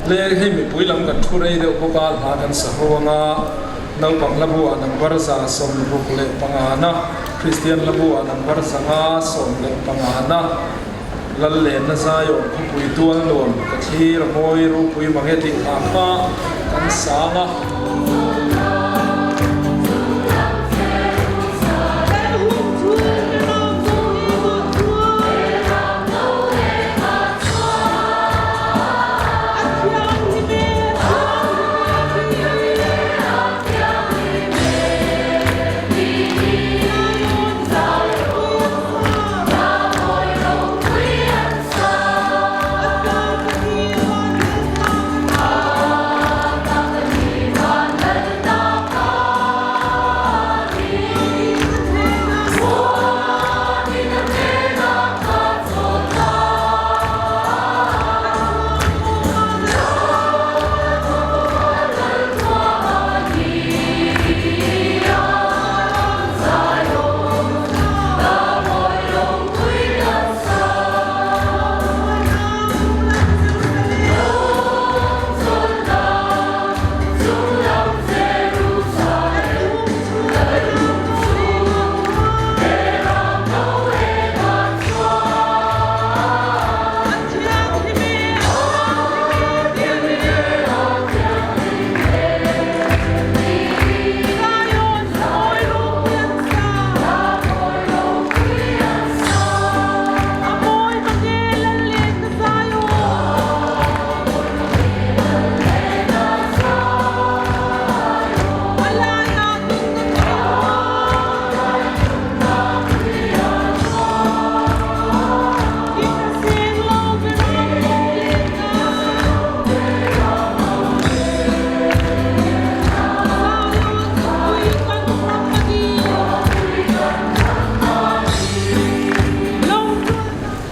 Le hei mipui lam kan thu rei deuh bawk a, hla kan sa ho anga. Naupang hlabu ah number 165 na, Kristian hlabu ah number 515 na, Lal lenna Zion khawpui tual nuam ka thlir a mawi ropui mange tih hla kha kan sang a.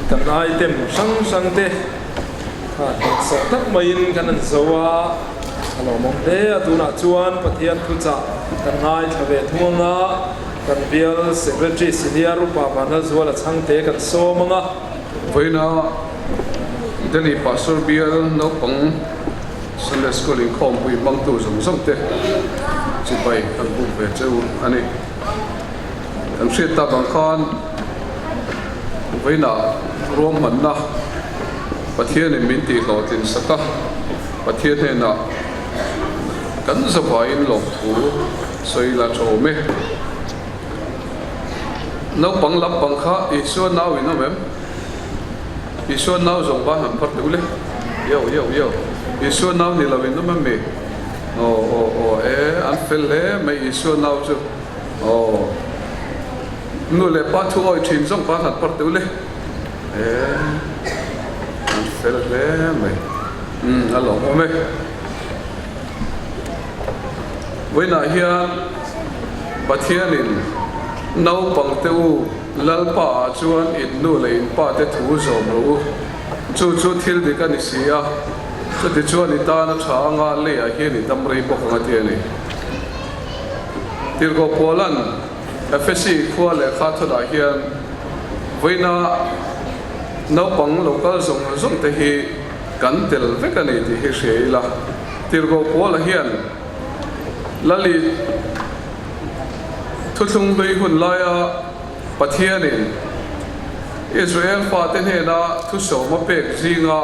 Kan item hrang hrang te kha hnehsawh tak maiin kan han zo a, a lawmawm hle a. Tunah chuan Pathian thuchah kan ngaithla ve thung ang a, kan bial Secretary Senior Upa Vanlalzuala Chhangte kan sawm ang a. Vawiina Delhi Pastor bial naupang Sunday School inkhawmpui hmangtu zawng zawng te chibai kan buk ve che u a ni. Kan hriat tak ang khan vawiinah ruahmanna Pathianin min tihhlawhtlin sak a, Pathian hnenah kan zavaiin lawmthu sawi la tha awm e. Naupang lampang kha Isua nau in awm em? Isua nau zawng ban han phar teuh le. Yo yo yo. Isua nau ni lo in awm em mi? Aw aw aw e an fel hle mai Isua nau chu. Aw. Nu leh pa thu awi thin zawng ban han phar teuh le. E an fel hle mai. Umm a lawmawm e. Vawiinah hian Pathianin naupangte u Lalpa ah chuan in nu leh in pa te thu zawm rawh u. Chu chu thil dik a ni si a, chuti chuan i tan a tha anga leiah hian i dam rei bawk ang a ti a ni. Tirhkoh Paula'n Efesi khua lehkha thawtah hian vawiina naupang lo kal zawng zawng te hi kan tel vek a ni tih hi hria ila. Tirhkoh Paula hian Lali thuthlung hlui hun laia Pathianin Israel fate hnena thusawm a pek zinga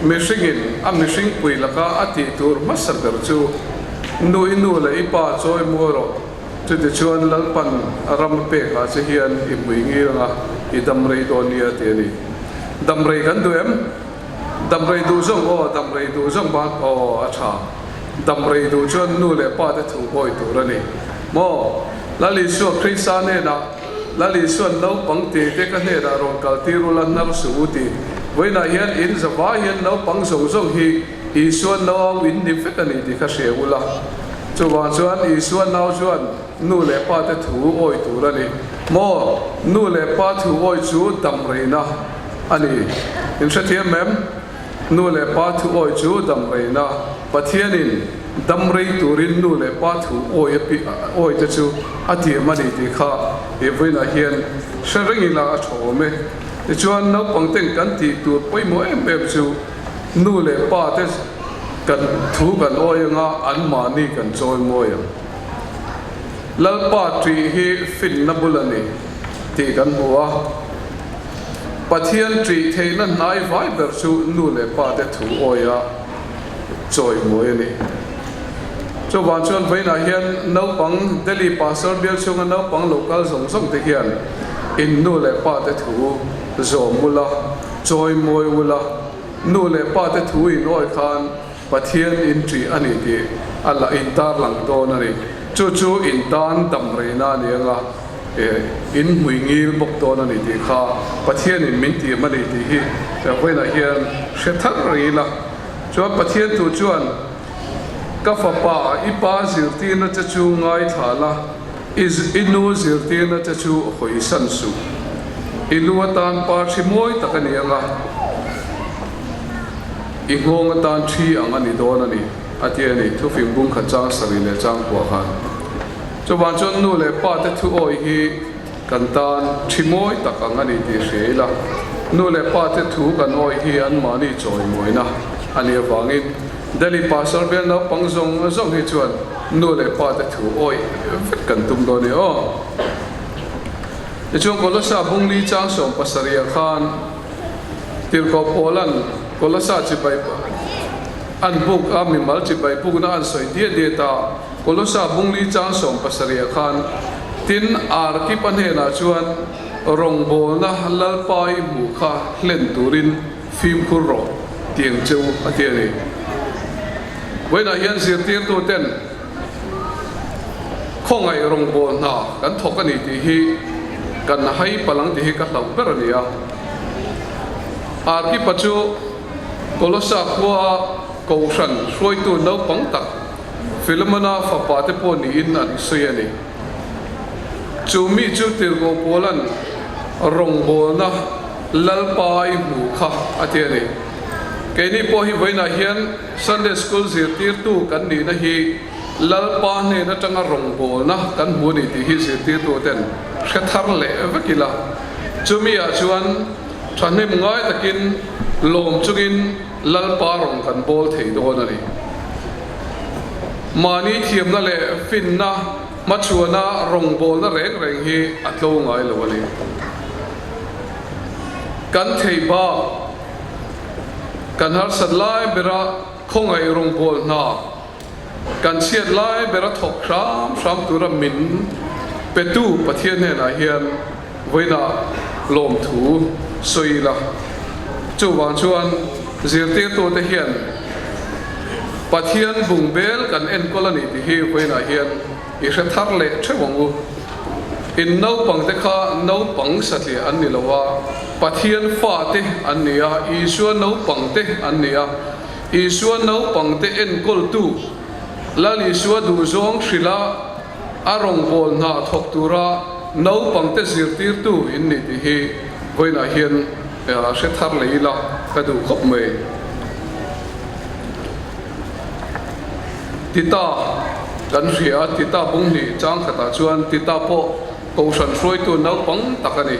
mihringin a mihringpui laka a tih tur hmasa ber chu nu i nu leh i pa chawi mawi rawh, chutichuan Lalpan a ram a pekah che hian i hmui ngir anga i dam rei dawn nia ti a ni. Dam rei kan duh em? Dam rei duh zawng aw, dam rei duh zawng ban aw a tha. Dam rei duh chuan nu leh pa te thu hawi tur a ni. Maw? Lal Isua Krista hnenah, Lal Isua'n naupang ti te ka hnenah rawn kal tir ula hnar suh u ti. Vawiinah hian in zavai hian naupang zawng zawng hi Isua nau in ni vek a ni tih kha hria ula. Chuvang chuan Isua nau chuan nu leh pa te thu awi tur a ni. Maw? Nu leh pa thu awi chu dam reina. A ni, in hrethiam em? Nu leh pa thu awi chu dam reina Pathianin dam rei turin nu leh pa thu awi a awi te chu a tiam a ni tih kha he vawiinah hian hre reng ila a tha awm e. Tichuan naupang ten kan tih tur pawimawh em em chu nu leh pa te kan thu kan awi anga anmahni kan chawi mawi ang. Lalpa ṭih hi finna bul a ni tih kan hmu a. Pathian ṭih theihna hnai vai ber chu nu leh pa te thu awia chawimawi a ni. Chuvang chuan vawiinah hian naupang Delhi Pastor bial chhunga naupang lo kal zawng zawng te hian in nu leh pa te thu zawm ula, chawimawi ula, nu leh pa te thu in awi khan Pathian in ṭih a ni tih a la in tarlang dawn a ni. Chu chu in tan dam reina a ni anga, in hmui ngil bawk dawn a ni tih kha Pathian in min tiam a ni tih hi vawiinah hian hre thar reng ila. Chuan Pathian tu chuan ka fapa i pa zirtirna che chu ngaithla la, i nu zirtirna che chu hawisan suh. I lu atan pa hri mawi tak a ni anga, I nghawng atan thi ang a ni dawn a ni, a ti a ni, thufing bung khat chang sarih leh chang puah khan. Chuvang chuan nu leh pa te thu awi hi kan tan thi mawi tak ang a ni tih hria ila, nu leh pa te thu kan awi hi anmahni chawimawina a nih avangin Delhi Pastor bial naupang zawng zawng hi chuan nu leh pa te thu awi vek kan tum dawn a ni aw. Tichuan Kolosa bungli chang 70 ah khan, Tirhkoh Paula'n Kolosa chibai an buk a, mimal chibai bukna an sawi diat diat a, Kolosa bungli chang 70 ah khan, Tin, Arkipa hnenah chuan rawngbawlna Lalpa i hmuh kha hlen turin fimkhur rawh tiang che u a ti a ni. Vawiinah hian zirtirtuten khawngaih rawngbâwl hna kan thawk a ni tih hi kan hai palh ang tih hi ka hlauh ber a ni a. Arkipa chu Kolosa khuaa Kohhran hruaitu naupang tak Filemona fapa te pawh niin an sawi a ni. Chu mi chu Tirhkoh Paula'n rawngbâwlna Lalpa i hmuh kha a ti a ni. Keini pawh hi vawiinah hian Sunday School zirtirtu kan nihna hi Lalpa hnen atanga rawngbawlna kan hmu a ni tih hi zirtirtu ten hre thar leh vek ila. Chumi ah chuan thahnem ngai takin lawm chungin Lalpa rawn kan bawl thei dawn a ni. Mahni thiamna leh finna hmachhuana rawngbawlna reng reng hi a tlo ngai lo a ni. Kan thei bak. Kan harsat lai bera khawngaih rawngbâwl hna kan chhiat lai bera thawk hram hram tura min petu Pathian hnenah hian vawiinah lawmthu sawi ila. Chuvang chuan zirtirtute hian Pathian bungbel kan enkawl a ni tih hi vawiinah hian I hre thar leh theuh ang u. In naupangte kha naupang satliah an ni lo a, Pathian fate an ni a, Isua naupangte an ni a. Isua naupangte enkawltu, Lal Isua duhzawng hrilha a rawngbâwl hna thawk tura naupangte zirtirtu in ni tih hi vawiinah hian hre thar leh ila ka duh khawp mai. Tita kan hria a, Tita bunghnih chang khatah chuan Tita pawh Kohhran hruaitu naupang tak a ni.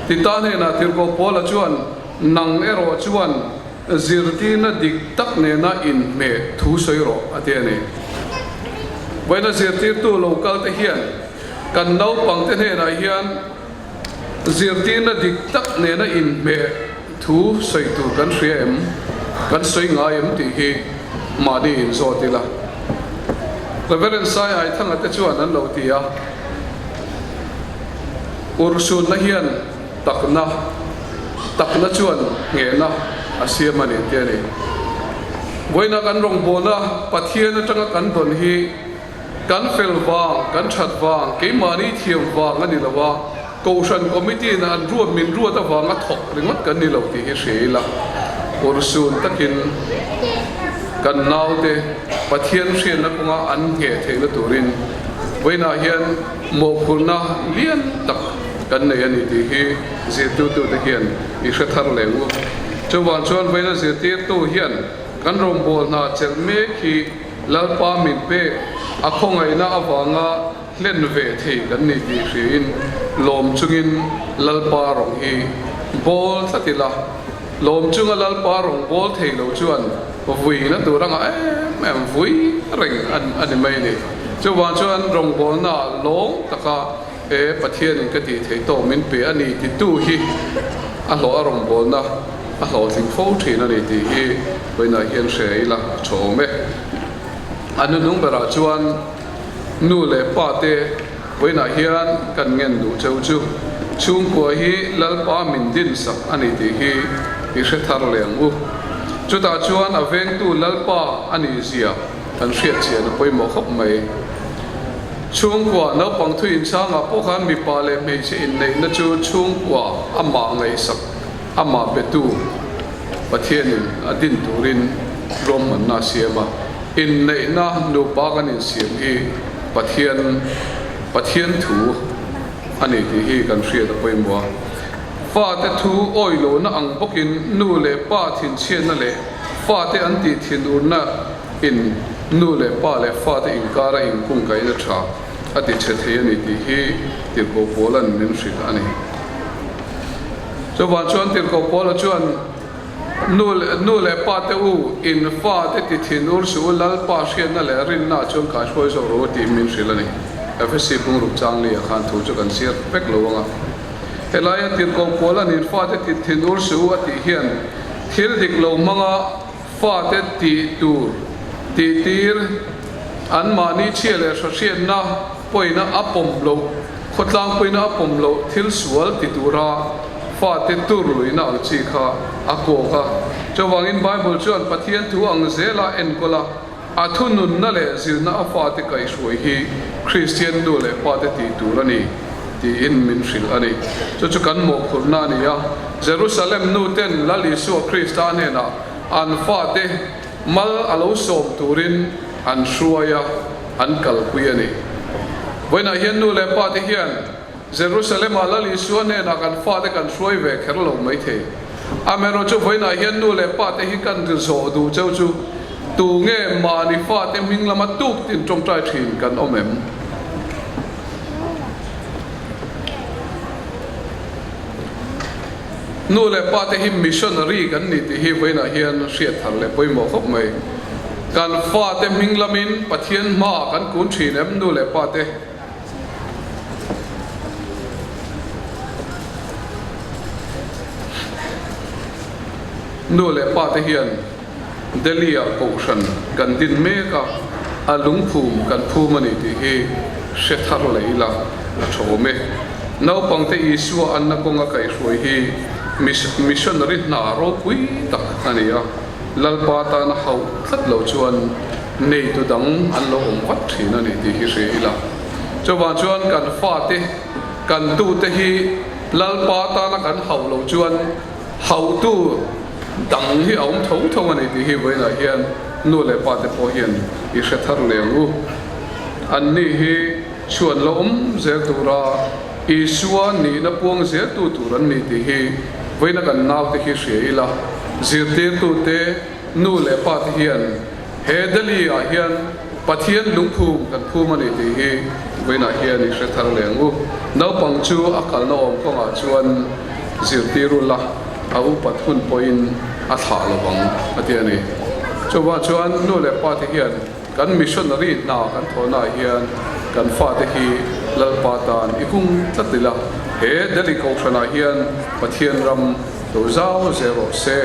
Tita hnenah Tirhkoh Paula chuan, Nang erawh chuan zirtirna dik tak nena inhmeh thu sawi rawh, a ti a ni. Vawiina zirtirtu lo kal te hian kan naupangte hnenah hian zirtirna dik tak nena inhmeh Thu sawi tur kan hria em? Kan sawi ngai em tih hi mahni inzawt ila. Reverend Sai Aithanga te chuan an lo ti a, Urhsunna hian takna, takna chuan nghehna a siam a ni ti a ni. Vawiina kan rawngbawlna Pathian atanga kan dawn hi kan fel vang, kan that vang, keimahni thiam vang a ni lo a, Kohhran Committee in an ruat min ruat avanga thawk ringawt kan ni lo tih hi hria ila, urhsun takin kan naute Pathian hriatna kawnga an ngheh theihna turin vawiinah hian mawhphurhna lian tak kan nei a ni tih hi zirtirtute hian i hre thar leh ngu. Chuvang chuan vawiina zirtirtu hian kan rawngbâwl hna chelh mek hi Lalpa min pek a khawngaihna avanga Hlen ve thei kan ni tih hriain lawm chungin Lalpa rawng hi bawl tlat ila, lawm chunga Lalpa rawng bawl thei lo chuan vuina tur anga em em vui reng a ni mai a ni. Chuvang chuan rawngbawlnaah lawng taka he Pathianin ka tih theih tawk min pe a ni titu hi a hlawh a rawngbawlna a hlawhtling fo thin a ni tih hi vawiinah hian hre ila a tha awm e. A nunung berah chuan nu leh pa te vawiinah hian kan ngen duh cheu chu chhungkua hi Lalpa min dinsak a ni tih hi i hre thar leh ang u. Chutah chuan a vengtu Lalpa a nih zia kan hriat chian a pawimawh khawp mai. Chhungkua naupang thu inchangah pawh khan mipa leh hmeichhe inneihna chu chhungkua amah ngaihsak, amah betu Pathianin a din turin ruahmanna a siam a. Inneihna nupa kan insiam hi Pathian Pathian thu a ni tih hi kan hriat a pawimawh a. Fate thu awilona ang bawkin nu leh pa thinchhiatna leh fate an tih thinurna in nu leh pa leh fate inkara inkungkaihna tha a ti chhe thei a ni tih hi Tirhkoh Paula'n min hrilh a ni. Chuvang chuan Tirhkoh Paula chuan, Nu leh nu leh pa te u, in fate ti thin ur suh u, Lalpa hriatna leh rinna ah chuan kaihruai zawk rawh u tih min hrilh a ni. Efesi bungruk changli ah khan thu chu kan chhiar vek lo ang a. Helaia Tirhkoh Paula'n in fate ti thin ur suh u a tih hian thil dik lo hmanga Fate tih tur tih tir anmahni chhia leh hra hriatna pawina a pawm loh, khawtlang pawina a pawm loh thil sual ti tura fate tur luihna ang chi kha a kawk a. Chuvangin Bible chuan Pathian thu ang zela enkawl a, a thununna leh zirna a fate kaihhruai hi Kristian nu leh pate tih tur a ni tiin min hrilh a ni. Chu chu kan mawhphurhna a ni a. Jerusalem nuten Lal Isua Krista hnenah an fate mal a lo sawm turin an hruai a, an kalpui a ni. Vawiinah hian nu leh pate hian Jerusalem-ah Lal Isua hnenah kan fate kan hruai ve kher lo maithei. Amaherawhchu vawiinah hian nu leh pate hi kan ri zawh duh cheu chu tu nge mahni fate hming lama tuk tin tawngtai thin kan awm em? Nu leh pa te hi missionary kan ni tih hi vawiinah hian hriat thar leh pawimawh khawp mai. Kan fate hming lamin Pathian hmaah kan kun thin em nu leh pa te? Nu leh pa te hian Delhi-ah kohhran kan din mek a, a lungphum kan phum a ni tih hi hre thar leh ila a tha awm e. Naupangte Isua anna kawnga kaihhruai hi missionary hna ropui tak a ni a, Lalpa tana hauh tlat lo chuan neitu dang an lo awm vat thin a ni tih hi hria ila. Chuvang chuan kan fate, kan tute hi Lalpa tana kan hauh loh chuan Hautu dang hi a awm tho tho a ni tih hi vawiinah hian nu leh pa te pawh hian i hre thar leh ang u. Anni hi chhuan lo awm zel tura Isua nihna puang zeltu tur an ni tih hi vawiina kan naute hi hria ila, zirtirtute nu leh pa te hian he Delhi ah hian Pathian lungphum kan phum a ni tih hi vawiinah hian i hre thar leh ang u. Naupang chu a kalna awm kawngah chuan zirtir u la, a upat hun pawhin a thlah lo vang a ti a ni. Chuvang chuan nu leh pa te hian kan missionary hna kan thawhnaah hian kan fate hi Lalpa tan i hung tlat ila, he Delhi Kohhranah hian Pathian ram lo zau zel rawh se.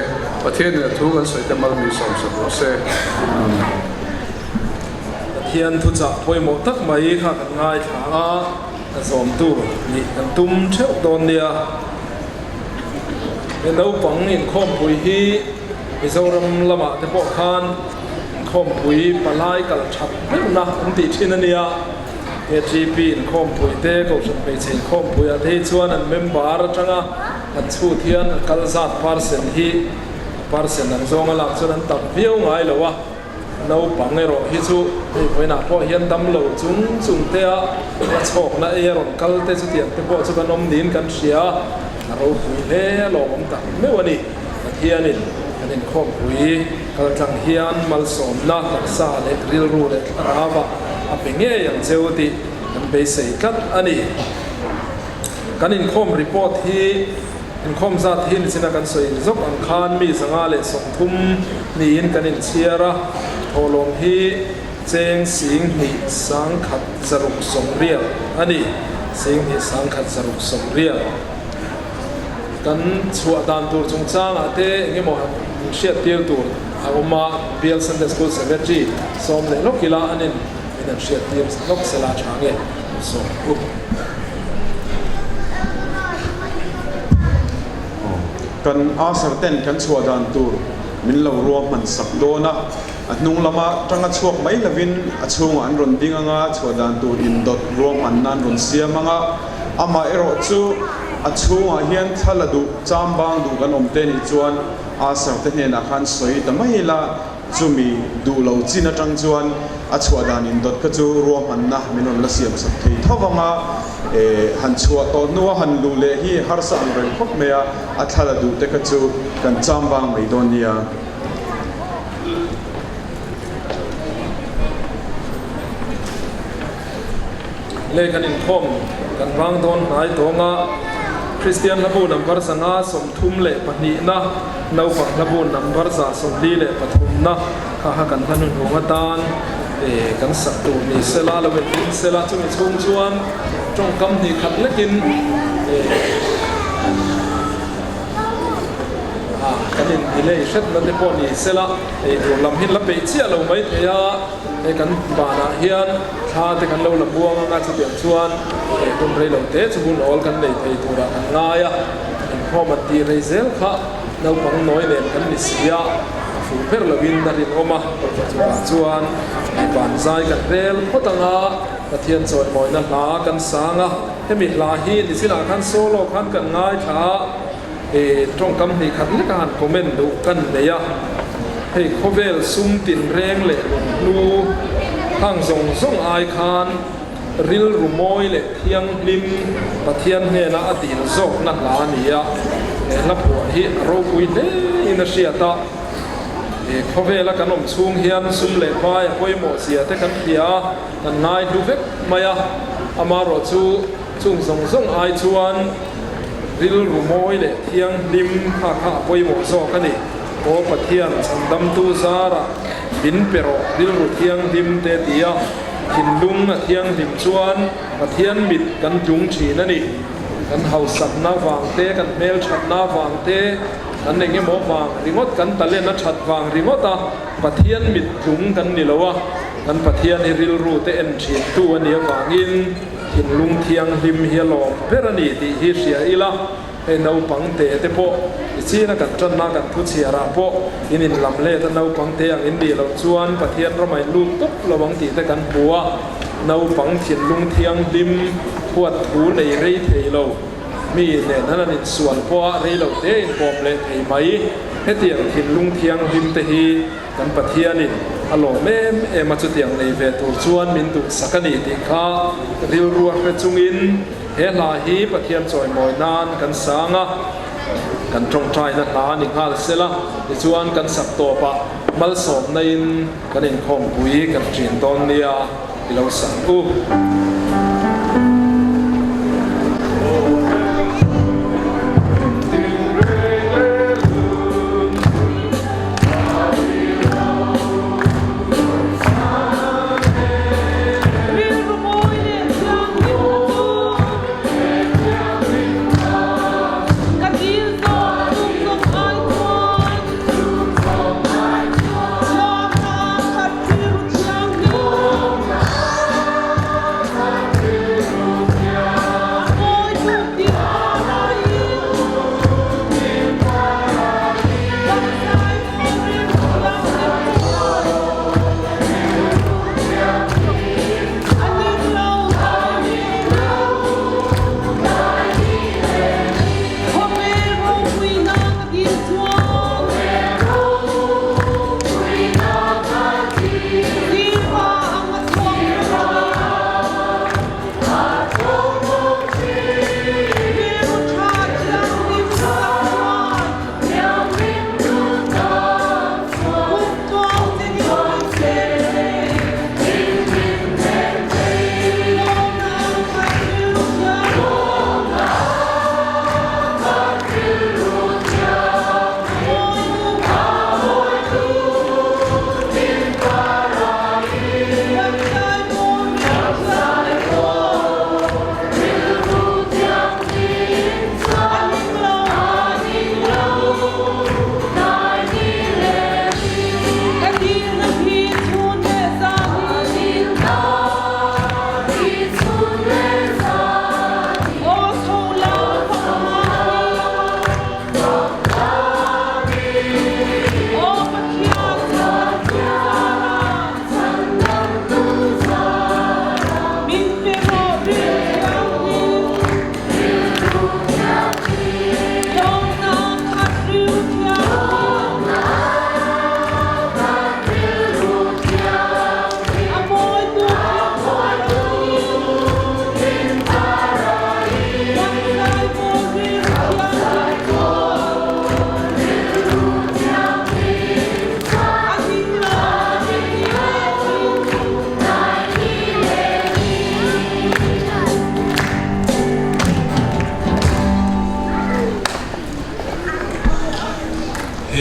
Pathianin a thu kan sawi te mal min sawmsak rawh se. Amen. Pathian thuchah pawimawh tak mai kha kan ngaithla a. A zawmtu nih kan tum theuh dawn nia. He naupang inkhawmpui hi Mizoram lamah te pawh khan inkhawmpui palai kal that berna an tih thin a nia. KTP inkhawmpui te, Kohhran hmeichhe inkhawmpuiah te hi chuan an member atanga an chhut hian a kal zat percent hi percent ang zawnga lak chuan an tam viau ngai lo a. Naupang erawh hi chu hei vawiinah pawh hian damlo chung chung te a la chhawkna ei a rawn kal te chutiang te pawh chu kan awm niin kan hria a, a ropui hle a lawmawm tak meuh a ni. Pathianin kan inkhawmpui kaltlang hian malsawmna taksa leh rilru leh thlarauah a pe ngei ang cheu tih kan beisei tlat a ni. Kan inkhawm report hi. Inkhawm zat hi nichina kan sawi zawk ang khan mi 130 niin kan inchhiar a, thawhlawm hi Cheng 10 160 a ni. 2160. Kan chhuah dan tur chungchangah te engemaw han hriattir tur a awm a, Bial Sunday School Secretary sawm leh lawk ila an in min han hriattir lawk sela tha nge sawm u. Kan Usher ten kan chhuah dan tur min lo ruahman sak dawn a. A hnung lama tanga chhuak mai lovin a chhungah an rawn ding anga, chhuah dan tur indawt ruahmanna an rawn siam anga, amah erawh chu a chhungah hian thla la duh, cham bang duh kan awm te nih chuan Asher te hnenah khan sawi ta mai ila, chumi duh lo chin atang chuan a chhuah dan indawt kha chu ruahmanna min rawn la siam sak thei tho vang a, han chhuah tawh hnua han luh leh hi harsa ang reng khawp mai a, a thla la duh te kha chu kan cham bang mai dawn nia. Lei kan inkhawm kan vang dawn hnai tawnga Kristian hlabu number 532na naupang hlabu number 143na kha kha kan hla hnuhnung atan kan sak tur ni sela lo in sela chumi chhung chuan tawngkam hnih khat lekin A, kan in delay hret na te pawh ni sela, ei tur lam hi la peih chiah lo mai thei a, hei kan banah hian thla te kan lo la buang anga chutiang chuan ei hun rei lo te chu hun awl kan nei thei turah kan ngai a, inkhawm an tih rei zel kha naupang nawi nen kan ni si a, a fuh ber lovin a rinawm a, chuvang chuan ei ban zai kan rel phawt anga Pathian chawimawina hla kan sang a, hemi hla hi nichinah khan solo khan kan ngaithla a. He tawngkam hnih khat leka han comment duh kan nei a, hei khawvel sum tinreng leh lunghlu hang zawng zawng ai khan rilru mawi leh thianghlim Pathian hnena a dil zawkna hla a ni a, he hla phuah hi a ropui hle in a hriat a, he khawvela kan awm chhung hian sum leh pai a pawimawh zia te kan hria a, kan ngai hlu vek mai a, amaherawh chu chung zawng zawng ai chuan Rilru mawi leh thianghlim kha kha a pawimawh zawk a ni. Aw Pathian, chhandamtu zarah min pe rawh rilru thianghlim te ti a, thinlung a thianghlim chuan Pathian mit kan tlung thin a ni. Kan hausakna vang te, kan hmelthatna vang te, kan eng emaw vang ringawt, kan talent a that vang ringawt a Pathian mit tlung kan ni lo a, kan Pathian hi rilru te en thintu a nih avangin, Thinlung thianghlim hi a lawm ber a ni tih hi hria ila, hei naupang te te pawh i china kan tanna kan thu chhiarah pawh in inlam let a naupang te ang in nih loh chuan Pathian ramah in lut tawp lo ang tih te kan hmu a, naupang thinlung thianghlim huat thu nei rei thei lo mi nen an an insual pawh a rei lo te in kawm leh thei mai. Hetiang thinlung thianghlim te hi Kan Pathianin a lawm em em a, chutiang nei ve tur chuan min duhsak a ni tih kha rilru a hre chungin he hla hi Pathian chawimawi nan kan sang a, kan tawngtaina hla a ni nghal sela, tichuan kan sak tawpah malsawmna in kan inkhawmpui kan ṭin dawn nia i lo sak u.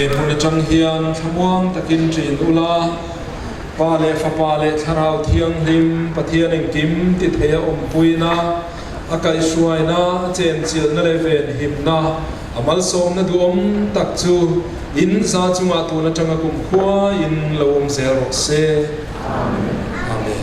He hmun atang hian thlamuang takin ṭin ula, Pa leh Fapa leh Thlarau Thianghlim Pathian engkim ti thei a awmpuina, a kaihhruaina, a chenchilhna leh venhimna, a malsawmna duhawm tak chu in za chungah tun atanga kumkhua in lo awm zel rawh se. Amen.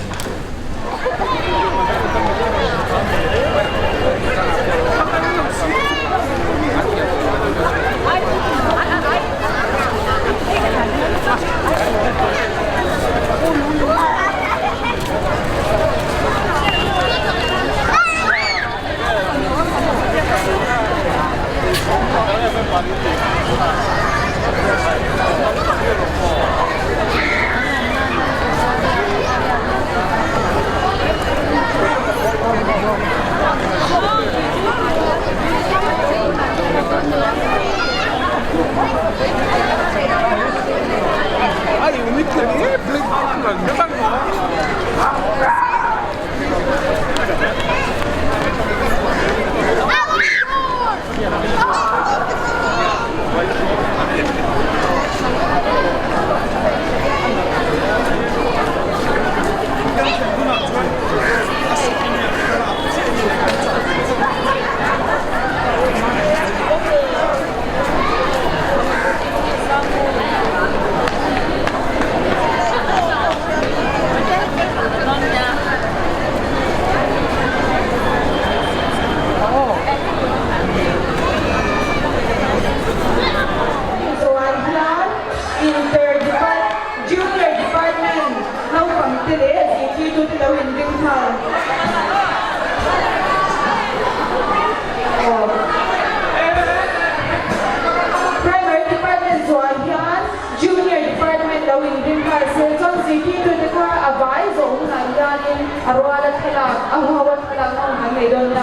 Chuan hian Inter Depart Junior Department naupangte leh zirtirtute lo inring nghal. Primary Department chuan hian Junior Department lo inring nghal se chuan zirtirtute kha a vai zawh hunah hianin a ruala thlalak a huaua thlalak a hun kan nei dawn nia.